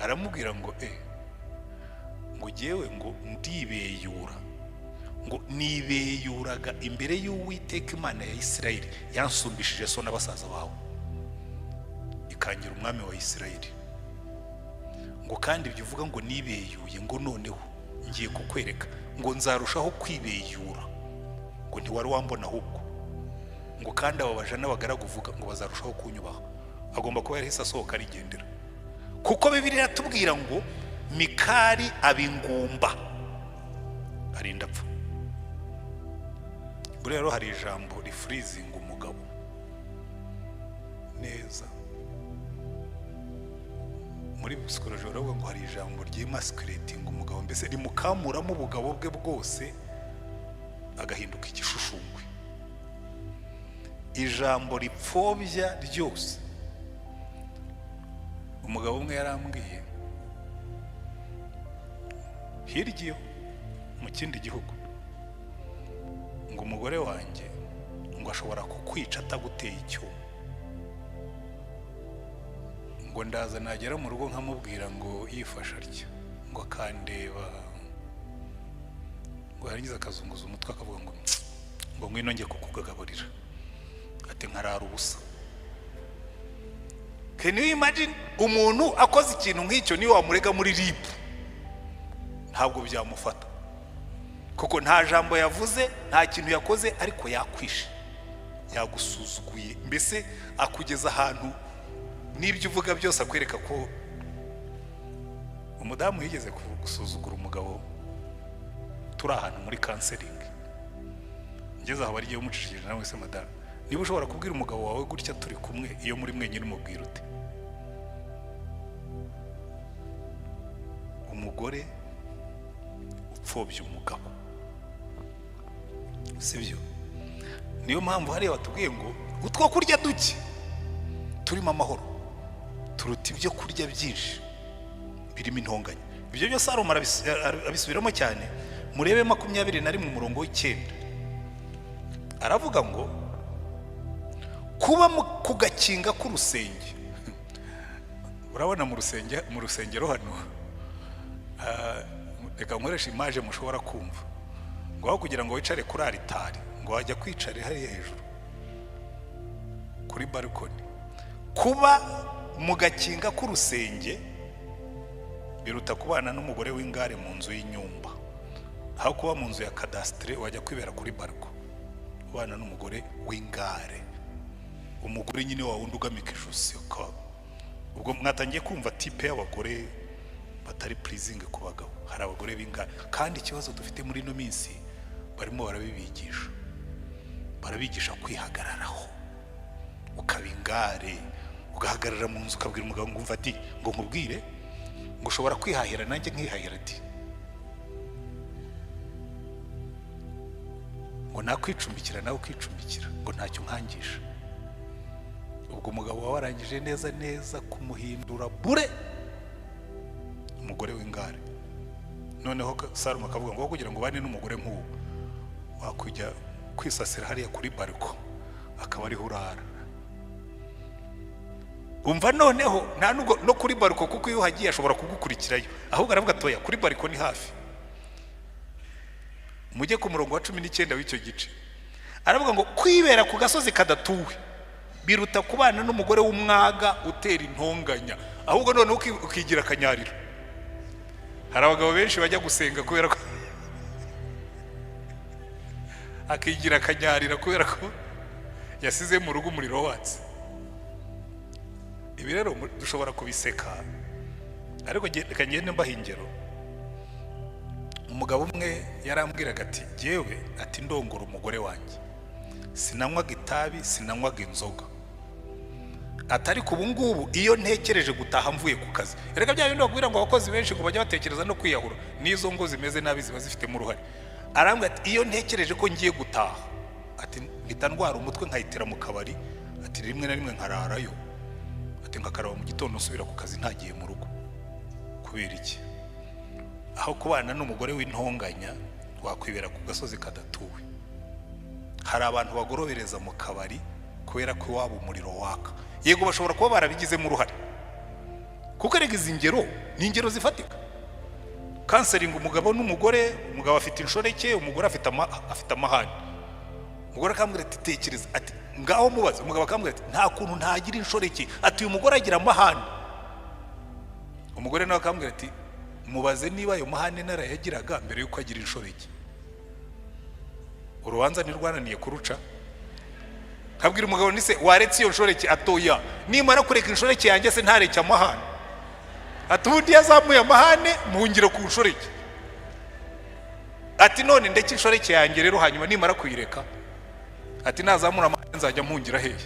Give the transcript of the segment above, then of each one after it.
Aramubwira ngo ngo jyewe ngo ndibeyura, ngo nibeyuraga imbere y'Uwiteka Imana ya Isirayeli yansumbishije so na basaza bawe, ikangira umwami wa Isirayeli. Ngo kandi ibyo uvuga ngo nibeyuye, ngo noneho ngiye kukwereka, ngo nzarushaho kwibeyura, ngo ntiwari wambona ahubwo, ngo kandi aba baja n'abagaragu uvuga ngo bazarushaho kunyubaha. Agomba kuba yarahise asohoka arigendera, kuko Bibiliya iratubwira ngo Mikali aba ingumba arinda apfa. Buriya rero hari ijambo rifreezinga umugabo neza. Muri psychology baravuga ngo hari ijambo ryemasculatinga umugabo, mbese rimukamuramo ubugabo bwe bwose agahinduka igishushungwe. Ijambo ripfobya ryose. Umugabo umwe yarambwiye hirya iyo mu kindi gihugu ngo umugore wanjye ngo ashobora kukwica ataguteye icyuma. Ngo ndaza nagera mu rugo nkamubwira ngo yifashe atya, ngo akandeba, ngo yarangiza akazunguza umutwe akavuga ngo ngwino njye kukugagaburira, ati nkarara ubusa. Can you imagine umuntu akoze ikintu nk'icyo? Niyo wamurega muri RIB ntabwo byamufata, kuko nta jambo yavuze, nta kintu yakoze, ariko yakwishe, yagusuzuguye, mbese akugeza ahantu n'ibyo uvuga byose akwereka ko. Umudamu yigeze gusuzugura umugabo turi ahantu muri counseling. Ngeze aho barigiye umucishije nawe se: "Madamu, niba ushobora kubwira umugabo wawe gutya turi kumwe, iyo muri mwenyine umubwira ute?" Umugore upfobya umugabo, sibyo? Niyo mpamvu hariya batubwiye ngo utwo kurya duke turimo amahoro turuta ibyo kurya byinshi birimo intonganya. Ibyo byose Salomo abisubiramo cyane. Murebe 21 umurongo w'9, aravuga ngo kuba ku gakinga k'urusenge. Urabona mu rusengero hano, reka nkoreshe image mushobora kumva, ngo aho kugira ngo wicare kuri aritari, ngo wajya kwicara hariya hejuru kuri balcony. Kuba mu gakinga k'urusenge biruta kubana n'umugore w'ingare mu nzu y'inyumba. Aho kuba mu nzu ya cadastre, wajya kwibera kuri balcon ubana n'umugore w'ingare, umugore nyine wa wundi ugamika ijosi. Ubwo mwatangiye kumva type y'abagore batari pleasing ku bagabo. Hari abagore b'ingare, kandi ikibazo dufite muri ino minsi, barimo barabibigisha, barabigisha kwihagararaho, ukaba ingare, ugahagarara mu nzu, ukabwira umugabo ngo umva ati, ngo nkubwire, ngo ushobora kwihahira nanjye nkihahira, ati ngo nakwicumbikira nawe ukicumbikira, ngo ntacyo nkangisha. Ubwo umugabo wawe warangije neza neza kumuhindura bure umugore w'ingare. Noneho Salomo akavuga ngo kugira ngo ubane n'umugore nk'uwo, wakujya kwisasira hariya kuri balcon akaba ariho urara. Umva, noneho nta nubwo no kuri balcon, kuko iyo uhagiye ashobora kugukurikirayo. Ahubwo aravuga atoya kuri balcon ni hafi. Mujye ku murongo wa 19 w'icyo gice, aravuga ngo kwibera ku gasozi kadatuwe biruta kubana n'umugore w'umwaga utera intonganya. Ahubwo noneho ukigira akanyarira. Hari abagabo benshi bajya gusenga kubera ko akigira akanyarira kubera ko yasize mu rugo umuriro watse. Ibi rero dushobora kubiseka, ariko reka ngende mbaha ingero. Umugabo umwe yarambwiraga ati jyewe, ati ndongora umugore wanjye sinanywaga itabi, sinanywaga inzoga, ati ariko ubu ngubu iyo ntekereje gutaha mvuye ku kazi. Reka bya bindi bakubwira ngo abakozi benshi ngo bajya batekereza no kwiyahura, n'izo ngo zimeze nabi ziba zifitemo uruhare. Arambwira ati iyo ntekereje ko ngiye gutaha, ati mpita ndwara umutwe nkayitera mu kabari, ati rimwe na rimwe nkararayo, ati nkakaraba mu gitondo nsubira ku kazi ntagiye mu rugo. Kubera iki? Aho kubana n'umugore w'intonganya wakwibera ku gasozi kadatuwe. Hari abantu bagorobereza mu kabari kubera ko iwabo umuriro waka. Yego, bashobora kuba barabigizemo uruhare, kuko Kuko erega izi ngero ni ingero zifatika. Counseling umugabo n'umugore, umugabo afite inshoreke, umugore afite amahane. Umugore akambwira ati: "Tekereza," ati: "Ngaho mubaze." Umugabo akambwira ati: "Nta kuntu ntagira inshoreke," ati: "Uyu mugore agira amahane." Umugore nawe akambwira ati: "Mubaze niba ayo mahane narayagiraga mbere y'uko agira inshoreke." Urubanza ntirwananiye kuruca. Nkabwira umugabo nti: "Se waretse iyo nshoreke?" "Atoya, nimara kureka inshoreke yanjye se ntareke amahane?" Ati: "Ubundi iyo azamuye amahane muhungire ku nshoreke." Ati: "None ndeke inshoreke yanjye rero, hanyuma nimara kuyireka," ati, "nazamura amahane nzajya mpungira hehe?"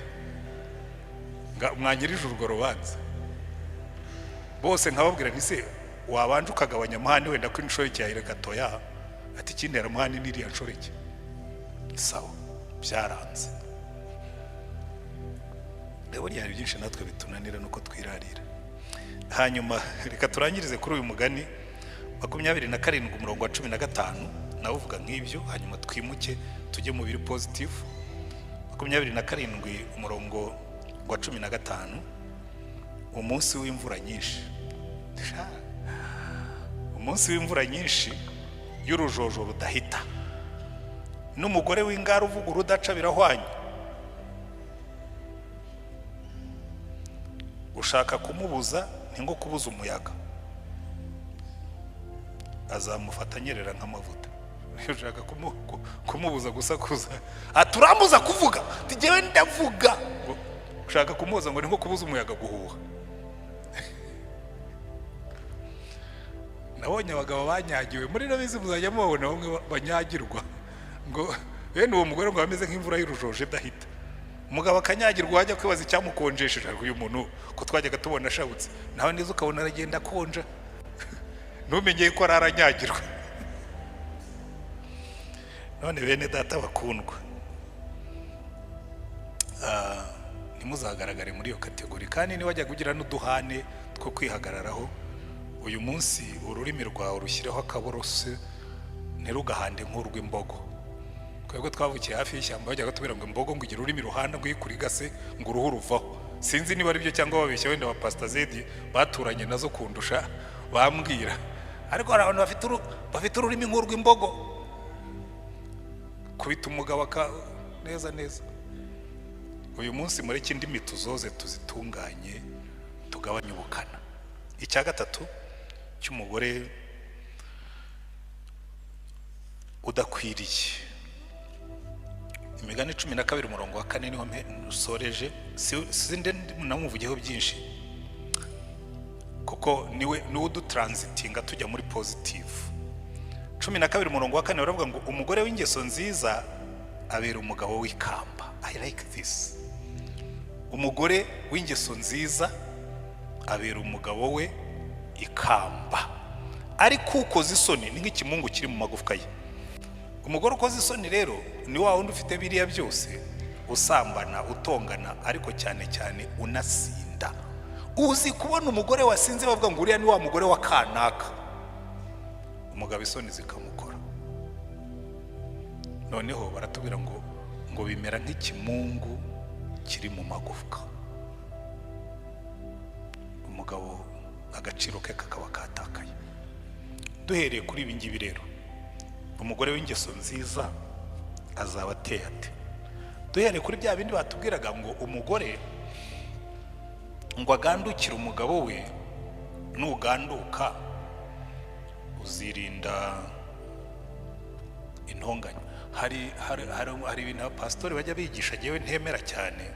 Mwangirije urwo rubanza bose. Nkababwira nti: "Se wabanje ukagabanya amahane, wenda ko inshoreke yayireka?" "Toya," ati, "ikindi amahane n'iriya nshoreke." Sawa, byaranze rero. Burya hari byinshi natwe bitunanira nuko twirarira. Hanyuma reka turangirize kuri uyu mugani 27 umurongo wa 15, nawe uvuga nk'ibyo, hanyuma twimuke tujye mu biri positive. 27 umurongo wa 15: umunsi w'imvura nyinshi, sha, umunsi w'imvura nyinshi y'urujojo rudahita n'umugore w'ingara uvuga urudaca birahwanye. Ushaka kumubuza ni nko kubuza umuyaga, azamufata anyerera nk'amavuta. Ushaka kumubuza gusakuza, ati: "Urambuza kuvuga," ati: "Jyewe ndavuga." Ngo ushaka kumubuza ngo ni nko kubuza umuyaga guhuha. Nabonye abagabo banyagiwe muri ino minsi, muzajya mubabona bamwe banyagirwa, ngo bene uwo mugore ngo ameze nk'imvura y'urujojo idahita. Umugabo akanyagirwa, wajya kwibaza icyamukonjesheje, ariko uyu muntu ko twajyaga tubona ashabutse, nawe neza ukabona aragenda akonja, ntumenye ko aranyagirwa. None bene data bakundwa, ntimuzagaragare muri iyo catégorie. Kandi niwajya ugira n'uduhane two kwihagararaho, uyu munsi ururimi rwawe rushyireho akaborose, ntirugahande nk'urw'imbogo. Twebwe twavukiye hafi y'ishyamba, bajyaga batubwira ngo imbogo ngo igira ururimi ruhanda, ngo iyo ikurigase ngo uruhu ruvaho. Sinzi niba ari byo cyangwa babeshya, wenda ba Pastor Zedi baturanye nazo kundusha bambwira. Ariko hari abantu bafite ururimi nk'urw'imbogo, kubita umugabo aka neza neza. Uyu munsi mureke indimi tuzoze, tuzitunganye, tugabanye ubukana. Icya gatatu cy'umugore udakwiriye, Imigani 12 umurongo wa 4, niho nsoreje. Sinde namuvugeho byinshi kuko niwe udutransitinga tujya muri positive. 12 umurongo wa 4 baravuga ngo: "Umugore w'ingeso nziza abera umugabo w'ikamba." I like this. Umugore w'ingeso nziza abera umugabo we ikamba, ariko ukoze isoni ni nk'ikimungu kiri mu magufwa ye. Umugore ukoze isoni rero ni wa wundi ufite biriya byose, usambana, utongana, ariko cyane cyane unasinda. Uzi kubona umugore wasinze bavuga ngo: "Uriya ni wa mugore wa kanaka," umugabo isoni zikamukora. Noneho baratubwira ngo bimera nk'ikimungu kiri mu magufwa, umugabo agaciro ke kakaba katakaye. Duhereye kuri ibi ngibi rero, umugore w'ingeso nziza azaba ateye ate? Duhereye kuri bya bindi batubwiraga ngo umugore ngo agandukire umugabo we, nuganduka uzirinda intonganya. Hari ibintu abapasitori bajya bigisha ngewe ntemera cyane,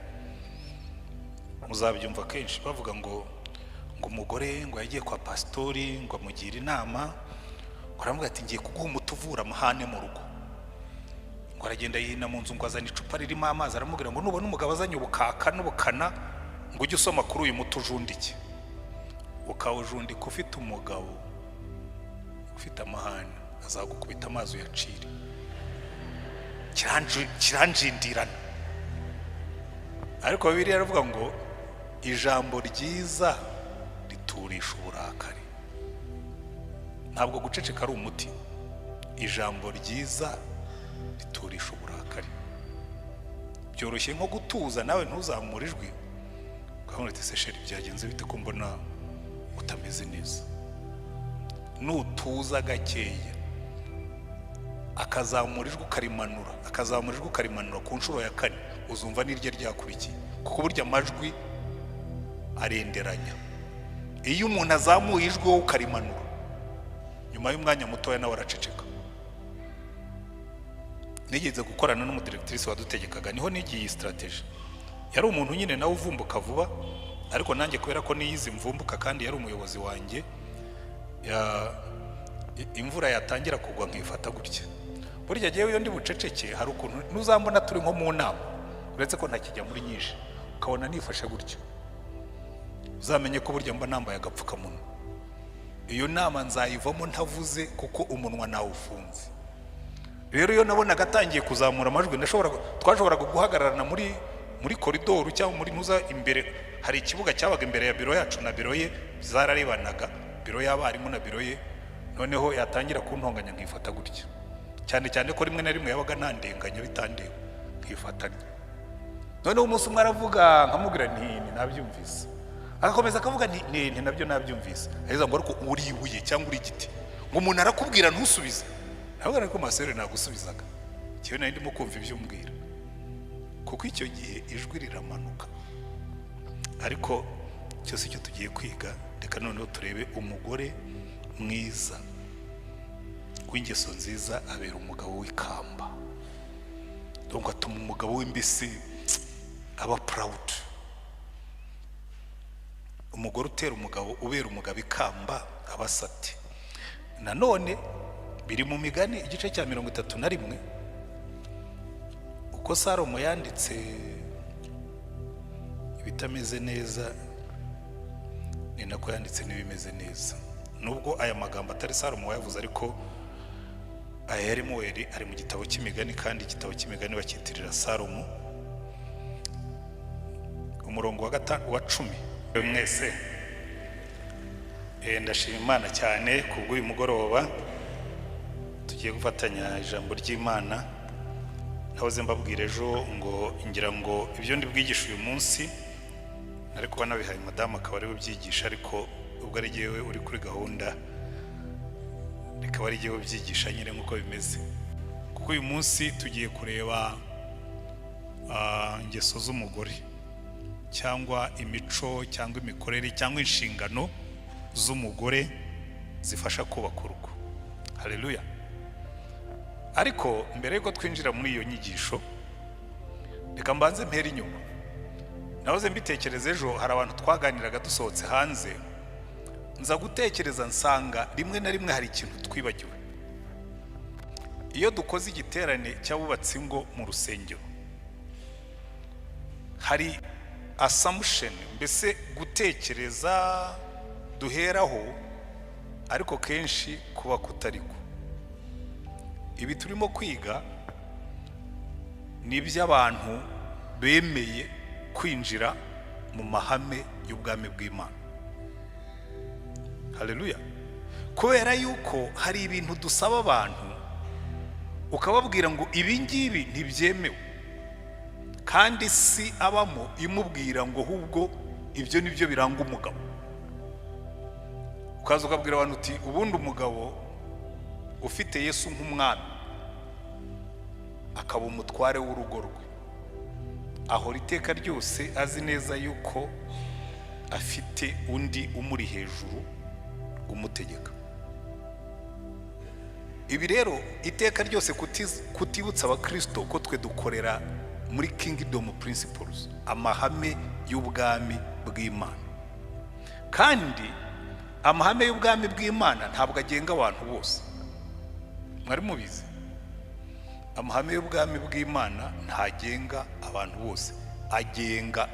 muzabyumva kenshi bavuga ngo umugore ngo yagiye kwa pasitori, ngo amugire inama, ngo aramubwira ati: "Ngiye kuguha umuti uvura amahane mu rugo." Ngo aragenda yihina mu nzu, ngo azana icupa ririmo amazi, aramubwira ngo: "Nubona umugabo azanye ubukaka n'ubukana, ngo ujye usoma kuri uyu muti ujundike." Ukawujundika ufite umugabo ufite amahane, azagukubita amazi uyacire. Kiranjindirana. Ariko Bibiliya iravuga ngo ijambo ryiza riturisha uburakari. Ntabwo guceceka ari umuti. Ijambo ryiza riturisha uburakari. Byoroshye nko gutuza, nawe ntuzamure ijwi, ukabona uti: "Se chéri, byagenze bite ko mbona Utameze neza. Nutuza gakeya, akazamura ijwi ukarimanura, akazamura ijwi ukarimanura, ku nshuro ya kane uzumva n'iryo ryakurikiye, kuko burya amajwi arenderanya. Iyo umuntu azamuye ijwi wowe ukarimanura, nyuma y'umwanya mutoya nawe araceceka. Nigeze gukorana n'umudirectrice wadutegekaga, niho nigiye iyi strategy. Yari umuntu nyine nawe uvumbuka vuba, ariko nanjye kubera ko niyizi mvumbuka, kandi yari umuyobozi wanjye, imvura yatangira kugwa nkifata gutya. Burya jyewe iyo ndi buceceke, hari ukuntu ntuzambona turi nko mu nama, uretse ko ntakijya muri nyinshi, ukabona nifashe gutya, uzamenye ko burya mba nambaye agapfukamunwa. Iyo nama nzayivamo ntavuze, kuko umunwa nawufunze. Rero iyo nabonaga atangiye kuzamura amajwi, twashoboraga guhagararana muri koridoru cyangwa muri ntuza imbere. Hari ikibuga cyabaga imbere ya biro yacu, na biro ye zararebanaga, biro y'abarimu na biro ye. Noneho yatangira kuntonganya nkifata gutya, cyane cyane ko rimwe na rimwe yabaga nandenganya bitandeba, nkifatanya. Noneho umunsi umwe aravuga, nkamubwira nti: "Nabyumvise." Agakomeza akavuga nti: "Nti nabyo nabyumvise." Aheza ngo: "Ariko uri ibuye cyangwa uri igiti, ngo umuntu arakubwira ntusubize?" Ntabwo, ariko masere nagusubizaga njyewe nari ndimo kumva ibyo umbwira, kuko icyo gihe ijwi riramanuka. Ariko cyose icyo tugiye kwiga, reka noneho turebe umugore mwiza w'ingeso nziza abera umugabo w'ikamba, donc atuma umugabo we mbese aba proud. Umugore utera umugabo, ubera umugabo ikamba, aba asa ate? Nanone biri mu Migani igice cya 31, uko Salomo yanditse ibitameze neza ni nako yanditse n'ibimeze neza. Nubwo aya magambo atari Salomo wayavuze, ariko aya ya Lemuweli ari mu gitabo cy'Imigani, kandi igitabo cy'Imigani bakitirira Salomo. Umurongo wa 10. Mwese, ndashima Imana cyane kubw'uyu mugoroba tugiye gufatanya ijambo ry'Imana. Nahoze mbabwira ejo ngo ngira ngo ibyo ndi bwigishe uyu munsi nari kuba nabihaye madamu akaba ariwe ubyigisha, ariko ubwo ari jyewe uri kuri gahunda, rikaba ari jyewe ubyigisha nyine nk'uko bimeze, kuko uyu munsi tugiye kureba ingeso z'umugore, cyangwa imico, cyangwa imikorere, cyangwa inshingano z'umugore zifasha kubaka urugo. Haleluya! Ariko mbere y'uko twinjira muri iyo nyigisho, reka mbanze mpere inyuma. Nahoze mbitekereza ejo, hari abantu twaganiraga dusohotse hanze, nza gutekereza nsanga rimwe na rimwe hari ikintu twibagiwe. Iyo dukoze igiterane cy'abubatsi ingo mu rusengero, hari assumption, mbese gutekereza duheraho, ariko kenshi kuba kutariko. Ibi turimo kwiga ni iby'abantu bemeye kwinjira mu mahame y'ubwami bw'Imana. Haleluya! Kubera yuko hari ibintu dusaba abantu, ukababwira ngo ibi ngibi ntibyemewe, kandi si abamo imubwira ngo ahubwo ibyo ni byo biranga umugabo. Ukaza ukabwira abantu uti: "Ubundi umugabo ufite Yesu nk'umwami, akaba umutware w'urugo rwe, ahora iteka ryose azi neza yuko afite undi umuri hejuru umutegeka." Ibi rero iteka ryose kutibutsa abakirisito ko twe dukorera muri kingdom principles, amahame y'ubwami bw'Imana, kandi amahame y'ubwami bw'Imana ntabwo agenga abantu bose. Mwari mubizi? Amahame y'ubwami bw'Imana ntagenga abantu bose, agenga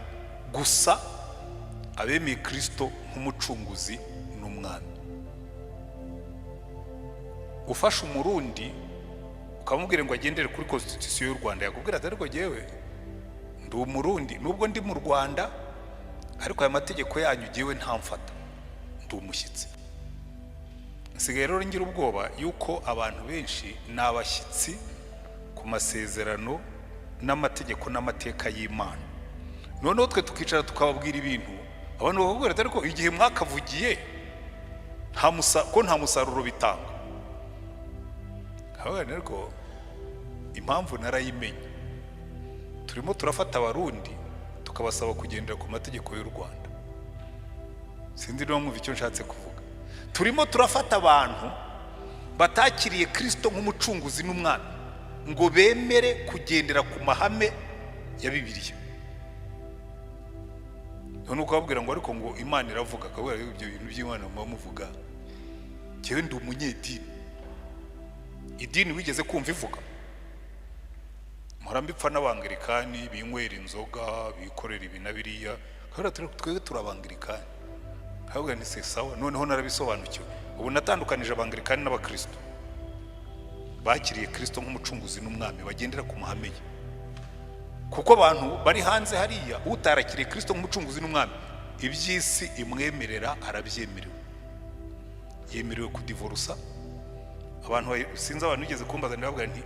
gusa abemeye Kirisito nk'umucunguzi n'umwami. Ufashe Umurundi ukamubwira ngo agendere kuri constitution y'u Rwanda, yakubwira ati: "Ariko jyewe ndi Umurundi, nubwo ndi mu Rwanda, ariko aya mategeko yanyu jyewe ntamfata, ndi umushyitsi." Nsigaye rero ngira ubwoba yuko abantu benshi ni abashyitsi ku masezerano n'amategeko n'amateka y'Imana. Noneho twe tukicara tukababwira ibintu, abantu bakakubwira ati: "Ariko igihe mwakavugiye Ko nta musaruro bitanga. Nkavuga nti ariko impamvu narayimenye. Turimo turafata Abarundi tukabasaba kugendera ku mategeko y'u Rwanda. Sinzi niba mwumva icyo nshatse kuvuga. Turimo turafata abantu batakiriye Kirisito nk'umucunguzi n'umwami ngo bemere kugendera ku mahame ya Bibiliya. None ukababwira ngo ariko ngo Imana iravuga, akabwira ibyo bintu by'Imana muba muvuga. Njyewe ndi umunyedini. Idini wigeze kumva ivuga? Mpora mbipfa n'Abangilikani binywera inzoga, bikorera ibi na biriya. Kubera twebwe turi Abangilikani. Nkavuga nti se sawa, noneho narabisobanukiwe. Ubu natandukanije Abangilikani n'Abakristo bakiriye Kristo nk'umucunguzi n'umwami, bagendera ku mahame ye. Kuko abantu bari hanze hariya, utarakiriye Kristo nk'umucunguzi n'umwami, iby'isi imwemerera arabyemerewe, yemerewe kudivorusa. Abantu sinzi, abantu bigeze kumbaza, ndababwira nti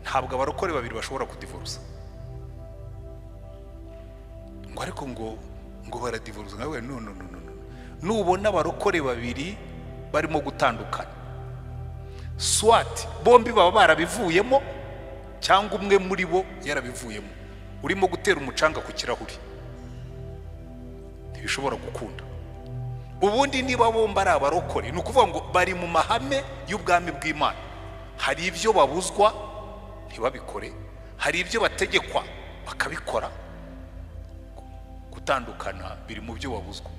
ntabwo abarokore babiri bashobora kudivorusa. Ngo ariko ngo baradivorusa. Nkababwira no, no, no, no, no. Nubona abarokore babiri barimo gutandukana, soit bombi baba barabivuyemo cyangwa umwe muri bo yarabivuyemo. Urimo gutera umucanga ku kirahuri, ntibishobora gukunda. Ubundi niba bombi ari abarokore, ni ukuvuga ngo bari mu mahame y'ubwami bw'Imana. Hari ibyo babuzwa ntibabikore, hari ibyo bategekwa bakabikora. Gutandukana biri mu byo babuzwa.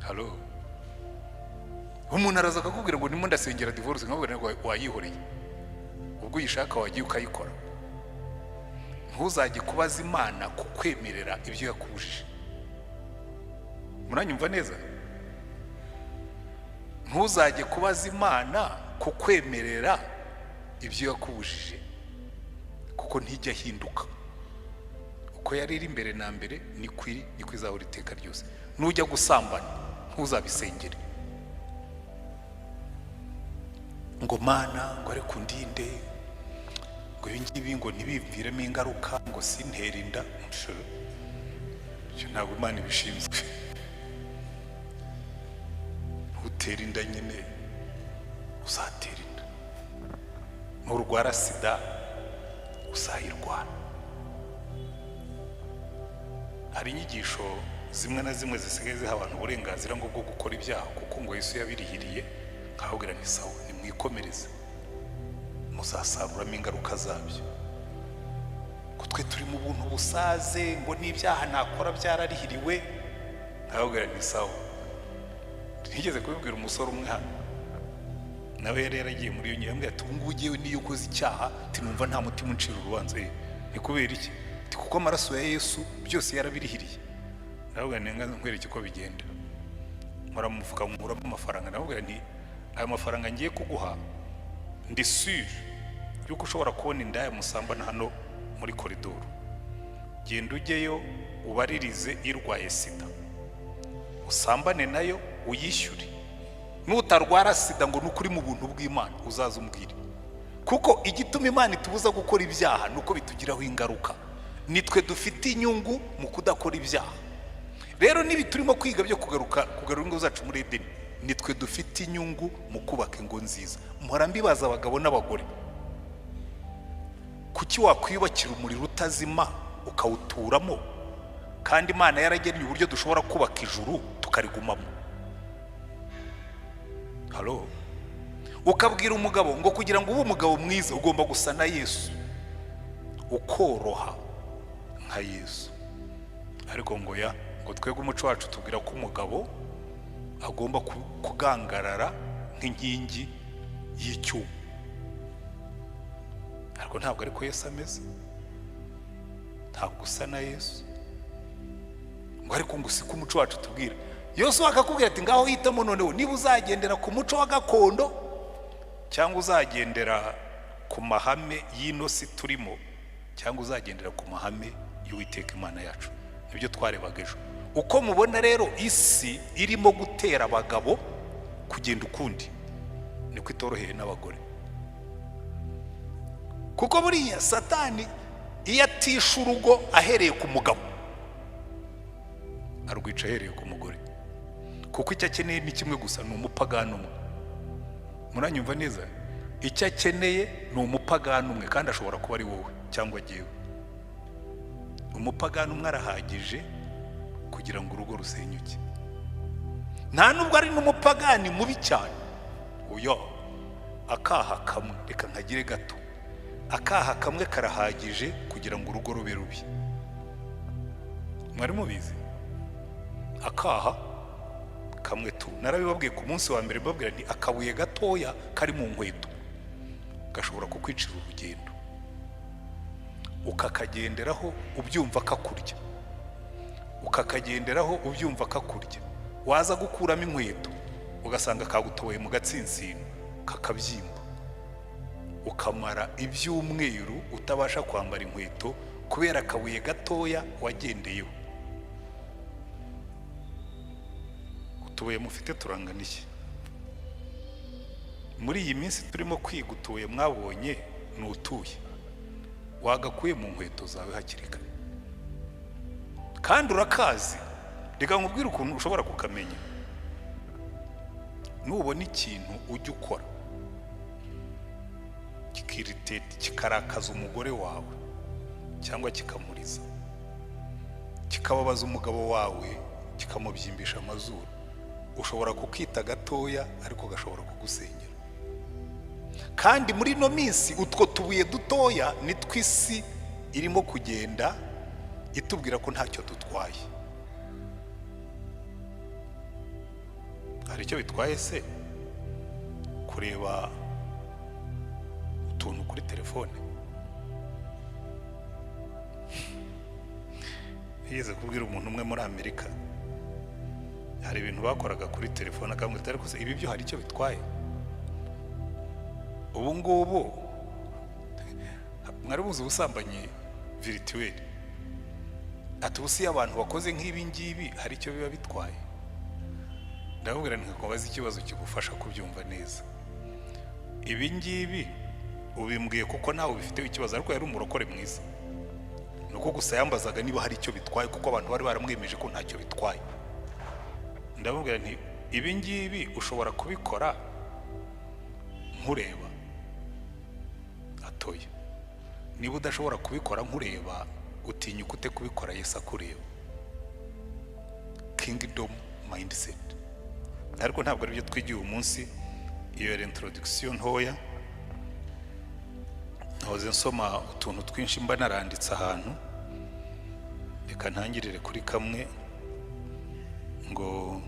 Halo, umuntu araza akakubwira ngo ndimo ndasengera divorce, nkabwira ngo wayihoreye, ubwo uyishaka wagiye ukayikora. Ntuzajye kubaza Imana kukwemerera ibyo yakubujije. Muranyumva neza? Ntuzajye kubaza Imana kukwemerera ibyo yakubujije, kuko ntijya ahinduka. Uko yari iri mbere na mbere niko iri, niko izahora iteka ryose. Nujya gusambana ntuzabisengere ngo Mana, ngo ariko undinde, ngo ibi ngibi ngo ntibimviremo ingaruka, ngo sintere inda. Ibyo ntabwo Imana ibishinzwe. Ntutere inda nyine, uzatera inda. Nturwara sida, uzayirwara. Hari inyigisho zimwe na zimwe zisigaye ziha abantu uburenganzira ngo bwo gukora ibyaha kuko ngo Yesu yabirihiriye. Nkababwira nti sawa, nimwikomereze, muzasaruramo ingaruka zabyo. Ko twe turi mu buntu busaze, ngo n'ibyaha nakora byararihiriwe. Nkababwira nti sawa. Ntigeze kubibwira umusore umwe hano, nawe yari yaragiye muri iyo ngiyo, ati ubu ngubu ngewe niyo ukoze icyaha tinumva nta mutima uncira urubanza. Ni kubera iki? Ati kuko amaraso ya Yesu byose yarabirihiriye. Ndavuga nti nkwereke uko bigenda. Nkora mu mufuka, nkuramo amafaranga, ndavuga nti aya mafaranga ngiye kuguha, ndi sûr yuko ushobora kubona indaya musambana hano muri koridoro. Genda ujyeyo ubaririze irwaye sida, usambane nayo, uyishyure. Nutarwara sida ngo ni ukuri mu buntu bw'Imana, uzaza umbwire. Kuko igituma Imana itubuza gukora ibyaha ni uko bitugiraho ingaruka. Nitwe dufite inyungu mu kudakora ibyaha. Rero nibi turimo kwiga byo kugaruka, kugarura ingo zacu muri Edeni, nitwe dufite inyungu mu kubaka ingo nziza. Mpora mbibaza abagabo n'abagore: kuki wakwiyubakira umuriro utazima ukawuturamo, kandi Imana yaragennye uburyo dushobora kubaka ijuru tukarigumamo? Halo, ukabwira umugabo ngo kugira ngo ube umugabo mwiza ugomba gusa na Yesu, ukoroha nka Yesu. Ariko ngo ya ngo twebwe umuco wacu tubwira ko umugabo agomba kugangarara nk'inkingi y'icyuma. Ariko ntabwo ariko Yesu ameze, ntabwo usa na Yesu. Ngo ariko ngo siko umuco wacu tubwira. Yesu akakubwira ati ngaho hitamo noneho niba uzagendera ku muco wa gakondo cyangwa uzagendera ku mahame y'ino si turimo cyangwa uzagendera ku mahame y'Uwiteka Imana yacu. Nibyo twarebaga ejo. Uko mubona rero isi irimo gutera abagabo kugenda ukundi, niko itoroheye n'abagore. Kuko buriya Satani iyo atisha urugo ahereye ku mugabo, arwica ahereye ku mugore. Kuko icyo akeneye ni kimwe gusa, ni umupagani umwe. Muranyumva neza? Icyo akeneye ni umupagani umwe, kandi ashobora kuba ari wowe cyangwa jyewe. Umupagani umwe arahagije kugira ngo urugo rusenyuke. Nta nubwo ari n'umupagani mubi cyane. Oya, akaha kamwe, reka nkagire gato, akaha kamwe karahagije kugira ngo urugo rube rubi. Mwari mubizi? Akaha kamwe tu, narabibabwiye ku munsi wa mbere, mbabwira nti akabuye gatoya kari mu nkweto gashobora kukwicira urugendo, ukakagenderaho ubyumva kakurya, ukakagenderaho ubyumva kakurya, waza gukuramo inkweto ugasanga kagutoboye mu gatsinsino kakabyimba, ukamara ibyumweru utabasha kwambara inkweto kubera akabuye gatoya wagendeyeho. Utubuye mufite turangana iki? Muri iyi minsi turimo kwiga, utubuye mwabonye ni utuye wagakuye mu nkweto zawe hakiri kare, kandi urakazi. Reka nkubwire ukuntu ushobora kukamenya. Nubona ikintu ujya ukora kikiriteti, kikarakaza umugore wawe cyangwa kikamuriza, kikababaza umugabo wawe, kikamubyimbisha amazuru, ushobora kukita gatoya ariko gashobora kugusenyera. Kandi muri ino minsi utwo tubuye dutoya ni tw'isi irimo kugenda itubwira ko ntacyo dutwaye. Hari icyo bitwaye se kureba utuntu kuri telefone? Nigeze kubwira umuntu umwe muri Amerika, hari ibintu bakoraga kuri telefone, akambwira ariko se ibi byo hari icyo bitwaye? Ubu ngubu mwari buzi ubusambanyi virtuel? Ati ubu iyo abantu bakoze nk'ibi ngibi hari icyo biba bitwaye? Ndababwira nti nkakubaza ikibazo kigufasha kubyumva neza. Ibi ngibi ubimbwiye kuko nawe ubifiteho ikibazo, ariko yari umurokore mwiza, ni uko gusa yambazaga niba hari icyo bitwaye, kuko abantu bari baramwemeje ko ntacyo bitwaye. Ndamubwira nti ibi ngibi ushobora kubikora nkureba? Atoye. Niba udashobora kubikora nkureba, utinyuka ute kubikora Yesu akureba? Kingdom mindset. Ariko ntabwo aribyo twigiye uyu munsi, iyo yari introduction ntoya. Nahoze nsoma utuntu twinshi mba naranditse ahantu, reka ntangirire kuri kamwe. Ngo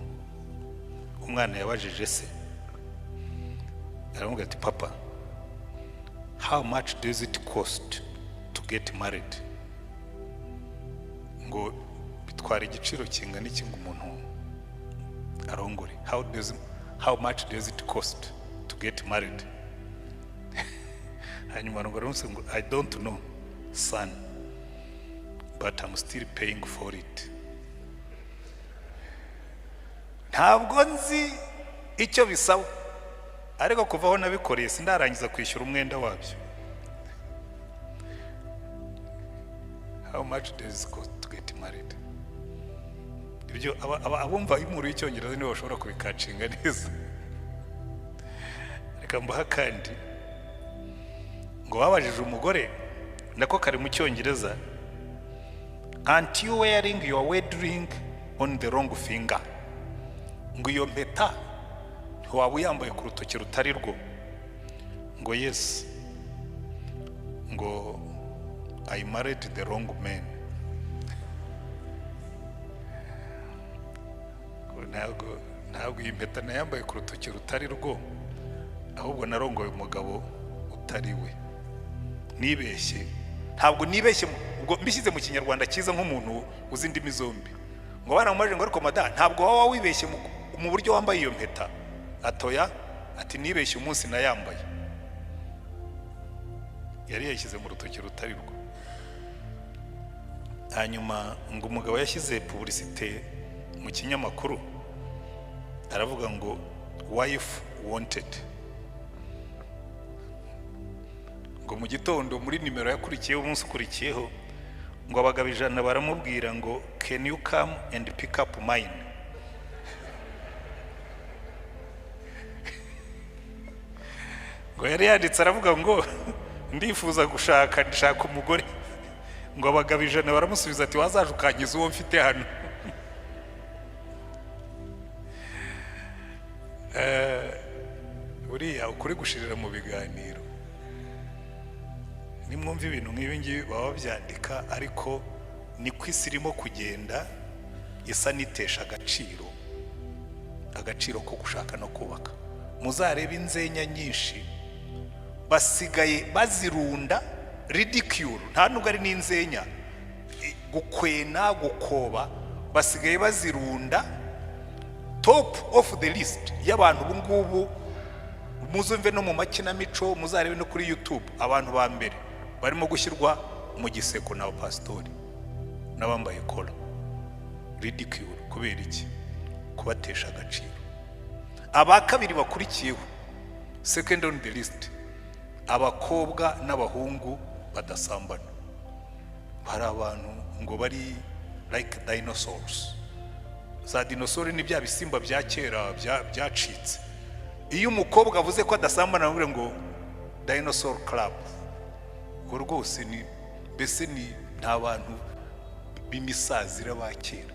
umwana yabajije se, aramubwira ati: "Papa, how much does it cost to get married?" Ngo bitwara igiciro kingana iki ngo umuntu arongore? How much does it cost to get married? Hanyuma ngo aramutse ngo: "I don't know, son, but I'm still paying for it." Ntabwo nzi icyo bisaba, ariko kuva aho nabikoreye sindarangiza kwishyura umwenda wabyo. How much does it cost to get married? Ibyo abumva inkuru y'icyongereza nibo bashobora kubikacinga neza. Reka mbaha kandi. Ngo babajije umugore, nako kari mu cyongereza: "Aren't you wearing your wedding ring on the wrong finger?" Ngo iyo mpeta ntiwaba uyambaye ku rutoki rutari rwo? Ngo: "Yes." Ngo: "I married the wrong man." Ngo ntabwo iyi mpeta nayambaye ku rutoki rutari rwo, ahubwo narongoye umugabo utari we, nibeshye. Ntabwo nibeshye, ubwo mbishyize mu kinyarwanda cyiza nk'umuntu uzi indimi zombi. Ngo baramubajije ngo: "Ariko mada, ntabwo waba wibeshye mu buryo wambaye iyo mpeta?" Atoya. Ati: "Nibeshye umunsi nayambaye." Yari yayishyize mu rutoki rutari rwo. Hanyuma ngo umugabo yashyize publicité mu kinyamakuru, aravuga ngo: "Wife wanted." Ngo mu gitondo muri nimero yakurikiyeho, umunsi ukurikiyeho, ngo abagabo 100 baramubwira ngo: "Can you come and pick up mine?" Ngo yari yanditse aravuga ngo: "Ndifuza gushaka, ndashaka umugore." Ngo abagabo 100 baramusubiza ati: "Wazaje ukangiza uwo mfite hano." Buriya ukuri gushirira mu biganiro. Nimwumva ibintu nk'ibi ngibi baba babyandika, ariko niko isi irimo kugenda isa n'itesha agaciro ko gushaka no kubaka. Muzarebe inzenya nyinshi basigaye bazirunda ridicule, nta nubwo ari n'inzenya, gukwena, gukoba, basigaye bazirunda top of the list y'abantu. Ubu ngubu muzumve no mu makinamico, muzarebe no kuri YouTube, abantu ba mbere barimo gushyirwa mu giseko ni abapasitori n'abambaye kora ridicule. Kubera iki? Kubatesha agaciro. Aba kabiri bakurikiyeho, second on the list, abakobwa n'abahungu badasambana. Hari abantu ngo bari like dinosaurs. Za dinosaur ni bya bisimba bya kera byacitse. Iyo umukobwa avuze ko adasambana, bavuga ngo "dinosaur club", ngo rwose ni mbese ni nta bantu b'imisazira ba kera.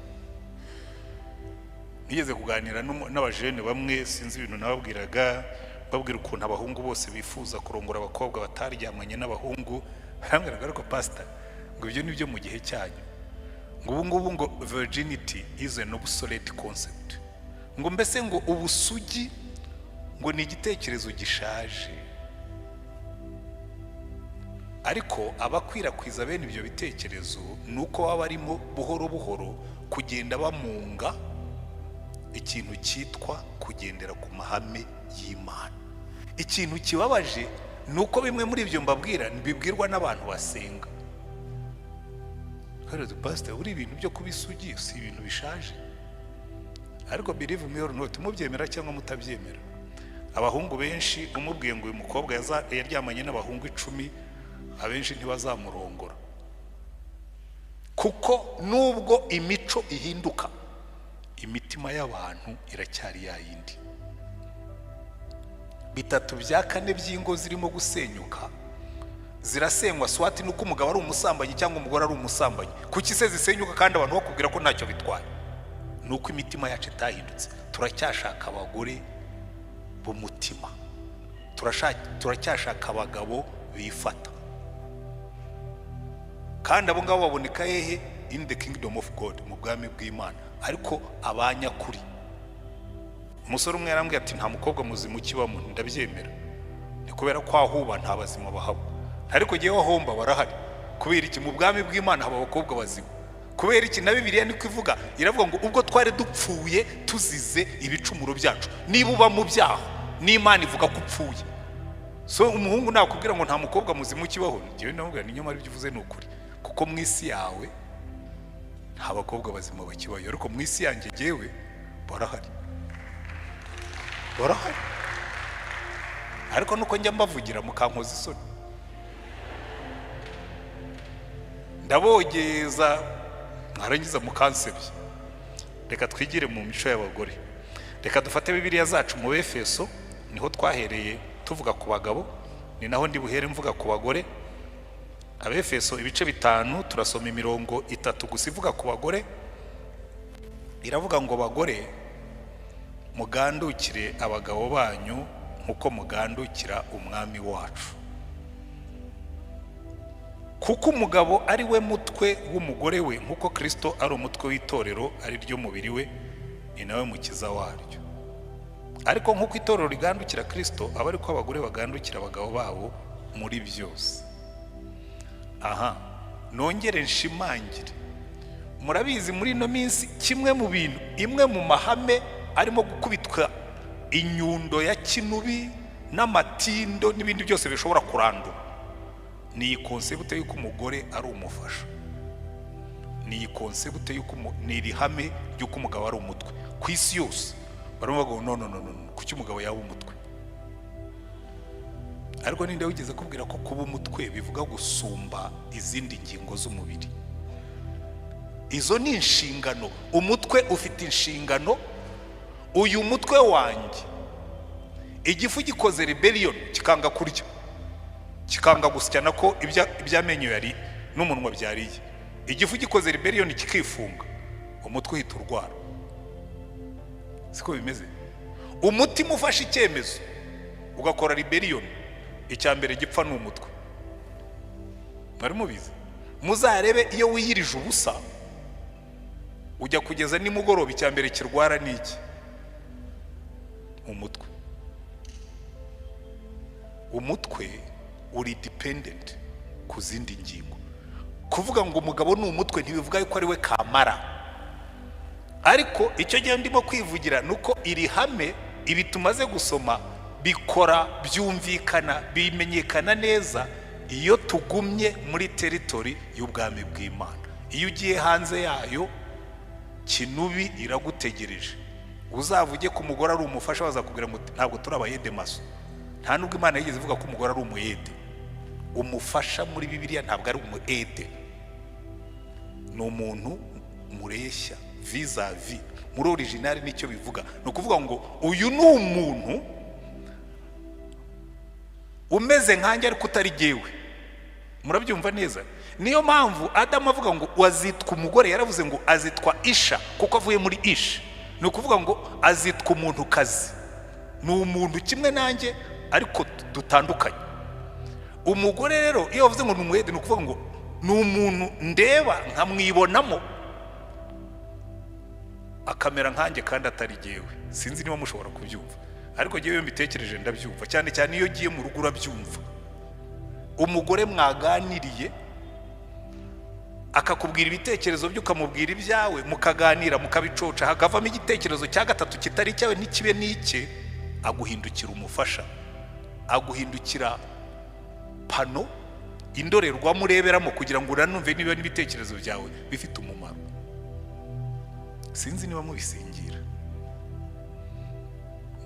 Nigeze kuganira n'abajene bamwe, sinzi ibintu nababwiraga, babwira ukuntu abahungu bose bifuza kurongora abakobwa bataryamanye n'abahungu. Barambwiraga: "Ariko pasita," ngo, "ibyo ni byo mu gihe cyanyu," ngo ubu ngubu ngo "virginity is an obsolete concept", ngo mbese ngo ubusugi ngo ni igitekerezo gishaje. Ariko abakwirakwiza bene ibyo bitekerezo ni uko baba barimo buhoro buhoro kugenda bamunga ikintu cyitwa kugendera ku mahame y'Imana. Ikintu kibabaje ni uko bimwe muri ibyo mbabwira bibwirwa n'abantu basenga. Pasiteri, buri ibintu byo kuba isugi si ibintu bishaje. Ariko believe me or not, mubyemera cyangwa mutabyemera, abahungu benshi umubwiye ngo uyu mukobwa yaryamanye n'abahungu 10, abenshi ntibazamurongora, kuko nubwo imico ihinduka, imitima y'abantu iracyari ya yindi. 3/4 by'ingo zirimo gusenyuka zirasenywa soit nuko umugabo ari umusambanyi cyangwa umugore ari umusambanyi. Kuki se zisenyuka kandi abantu bakubwira ko ntacyo bitwaye? Ni uko imitima yacu itahindutse. Turacyashaka abagore b'umutima, turacyashaka abagabo bifata. Kandi abo ngabo baboneka hehe? In the kingdom of God, mu bwami bw'Imana, ariko abanyakuri. Umusore umwe yarambwiye ati: "Nta mukobwa muzima ukibamo." Ndabyemera, ni kubera ko ahuba nta bazima bahaba, ariko ngewe ahomba barahari. Kubera iki? Mu bwami bw'Imana haba abakobwa bazima. Kubera iki? Na Bibiliya niko ivuga, iravuga ngo ubwo twari dupfuye tuzize ibicumuro byacu. Niba uba mu byaha, n'Imana ivuga ko upfuye. So umuhungu nakubwira ngo nta mukobwa muzima ukibaho, ngewe ndamubwira ni nyamara ibyo uvuze ni ukuri, kuko mu isi yawe nta bakobwa bazima bakibayo, ariko mu isi yanjye ngewe barahari, barahari. Ariko nuko njya mbavugira mukankoza isoni, ndabogeza mwarangiza mukansebya. Reka twigire mu mico y'abagore. Reka dufate Bibiliya zacu mu Befeso, niho twahereye tuvuga ku bagabo, ni naho ndi buhere mvuga ku bagore. Abefeso ibice 5, turasoma imirongo itatu gusa ivuga ku bagore. Iravuga ngo: "Bagore, mugandukire abagabo banyu nk'uko mugandukira Umwami wacu, kuko umugabo ari we mutwe w'umugore we, nk'uko Kirisito ari umutwe w'itorero, ari ryo mubiri we, ni nawe mukiza waryo. Ariko nk'uko itorero rigandukira Kirisito, aba ariko abagore bagandukira abagabo babo muri byose." Aha nongere nshimangire, murabizi muri ino minsi kimwe mu bintu, imwe mu mahame arimo gukubitwa inyundo ya kinubi n'amatindo n'ibindi byose bishobora kurandura, ni iyi concept y'uko umugore ari umufasha, ni iyi concept y'uko ni iri hame ry'uko umugabo ari umutwe. Ku isi yose barimo bavuga ngo: "No, no, no, no, kuki umugabo yaba umutwe?" Ariko ninde wigeze kubwira ko kuba umutwe bivuga gusumba izindi ngingo z'umubiri? Izo ni inshingano. Umutwe ufite inshingano. Uyu mutwe wanjye, Igifu gikoze rebellion, kikanga kurya, kikanga gusya nako iby'amenyo yari n'umunwa byariye, igifu gikoze rebellion kikifunga, umutwe uhita urwara. Siko bimeze? Umutima ufashe icyemezo ugakora rebellion, icya mbere gipfa ni umutwe. Mwari mubizi? Muzarebe, iyo wiyirije ubusa ujya kugeza nimugoroba, icya mbere kirwara ni iki? Umutwe. Umutwe uri dependent ku zindi ngingo. Kuvuga ngo umugabo ni umutwe ntibivuga yuko ari we kamara, ariko icyo gihe ndimo kwivugira ni uko iri hame, ibi tumaze gusoma, bikora, byumvikana, bimenyekana neza iyo tugumye muri territory y'ubwami bw'Imana. Iyo ugiye hanze yayo, kinubi iragutegereje. Uzavuge ko umugore ari umufasha, bazakubwira ngo ntabwo turi abayede maso. Nta nubwo Imana yigeze ivuga ko umugore ari umuyede. Umufasha muri Bibiliya ntabwo ari umu aide, ni umuntu mureshya, vis-à-vis. Muri original nicyo bivuga. Ni ukuvuga ngo uyu ni umuntu umeze nkanjye ariko utari jyewe. Murabyumva neza? Niyo mpamvu Adamu avuga ngo wazitwa umugore, yaravuze ngo azitwa Isha kuko avuye muri Isha. Ni ukuvuga ngo azitwa umuntu kazi, ni umuntu kimwe nanjye ariko dutandukanye. Umugore rero, iyo bavuze ngo ni umu aide, ni ukuvuga ngo ni umuntu ndeba nkamwibonamo, akamera nkanjye kandi atari jyewe. Sinzi niba mushobora kubyumva, ariko jyewe iyo mbitekereje ndabyumva, cyane cyane iyo ugiye mu rugo urabyumva. Umugore mwaganiriye akakubwira ibitekerezo bye, ukamubwira ibyawe, mukaganira, mukabicoca, hakavamo igitekerezo cya gatatu kitari icyawe ntikibe n'icye, aguhindukira umufasha, aguhindukira pano, indorerwamo ureberamo kugira ngo unanumve niba n'ibitekerezo byawe bifite umumaro. Sinzi niba mubisingira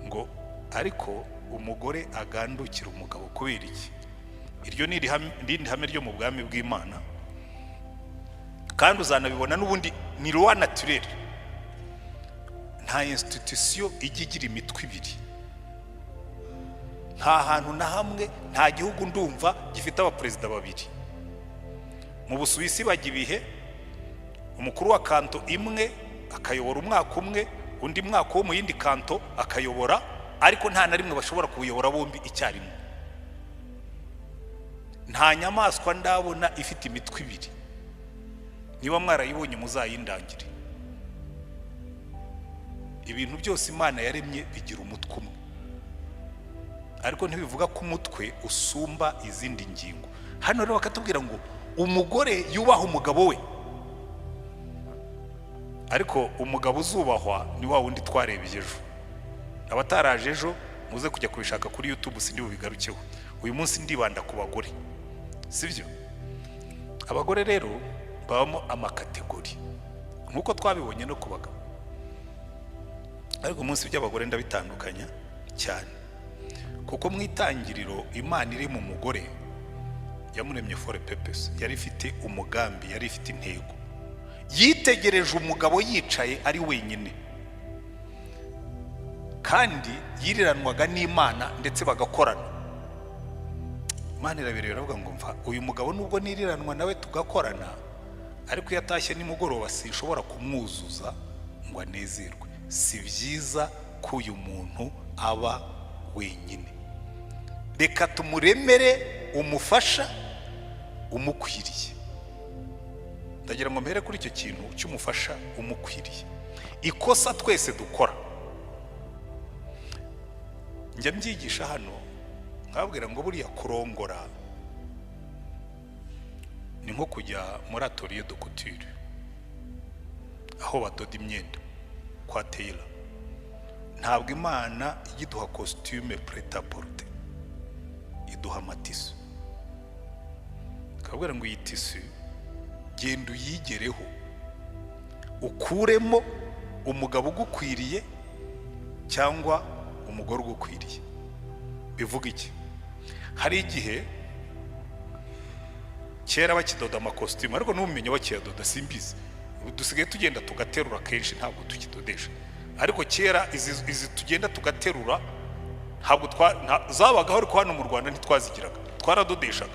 ngo ariko umugore agandukira umugabo kubera iki? Iryo ni irindi hame ryo mu bwami bw'Imana, kandi uzanabibona n'ubundi ni loi naturelle. Nta institution ijya igira imitwe ibiri. Nta hantu na hamwe, nta gihugu ndumva gifite abaperezida babiri. Mu Busuwisi bajya ibihe, umukuru wa canton imwe akayobora umwaka umwe, undi mwaka wo mu yindi canton akayobora, ariko nta na rimwe bashobora kuwuyobora bombi icyarimwe. Nta nyamaswa ndabona ifite imitwe ibiri. Niba mwarayibonye muzayindangire. Ibintu byose Imana yaremye bigira umutwe umwe, ariko ntibivuga ko umutwe usumba izindi ngingo. Hano rero bakatubwira ngo umugore yubaha umugabo we, ariko umugabo uzubahwa ni wa wundi twarebye ejo. Abataraje ejo muze kujya kubishaka kuri YouTube, sindi bubigarukeho uyu munsi. Ndibanda ku bagore, sibyo? Abagore rero babamo ama catégories nk'uko twabibonye no ku bagabo, ariko umunsi by'abagore ndabitandukanya cyane, kuko mu itangiriro Imana iri mu mugore yamuremye for a purpose. Yari ifite umugambi, yari ifite intego. Yitegereje umugabo yicaye ari wenyine, kandi yiriranwaga n'Imana ndetse bagakorana. Imana irabireba, iravuga ngo mva uyu mugabo, nubwo niriranwa nawe tugakorana, ariko iyo atashye nimugoroba sinshobora kumwuzuza ngo anezerwe. Si byiza ko uyu muntu aba wenyine, reka tumuremere umufasha umukwiriye. Ndagira ngo mpere kuri icyo kintu cy'umufasha umukwiriye. Ikosa twese dukora, njya mbyigisha hano nkababwira ngo buriya kurongora ni nko kujya muri atelier de couture, aho badoda imyenda kwa tailor. Ntabwo Imana ijya iduha costume prêt-à-porter, iduha ama tissu, ikabwira ngo iyi tissu genda uyigereho, ukuremo umugabo ugukwiriye cyangwa umugore ugukwiriye. Bivuga iki? Hari igihe kera bakidoda amakositimu, ariko n'ubumenyi bakiyadoda simbizi, dusigaye tugenda tugaterura kenshi, ntabwo tukidodesha, ariko kera izi tugenda tugaterura. Ntabwo zabagaho, ariko hano mu Rwanda ntitwazigiraga, twaradodeshaga.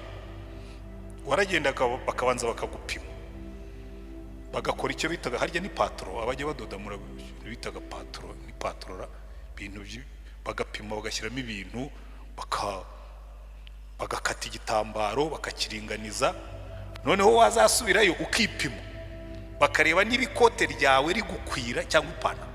Waragendaga bakabanza bakagupima, bagakora icyo bitaga, harya ni patron, abajya badoda bitaga patron, ni patorora ibintu bagapima, bagashyiramo ibintu, bagakata igitambaro, bakakiringaniza. Noneho wazasubirayo ukipima, bakareba niba ikote ryawe rigukwira cyangwa ipantaro,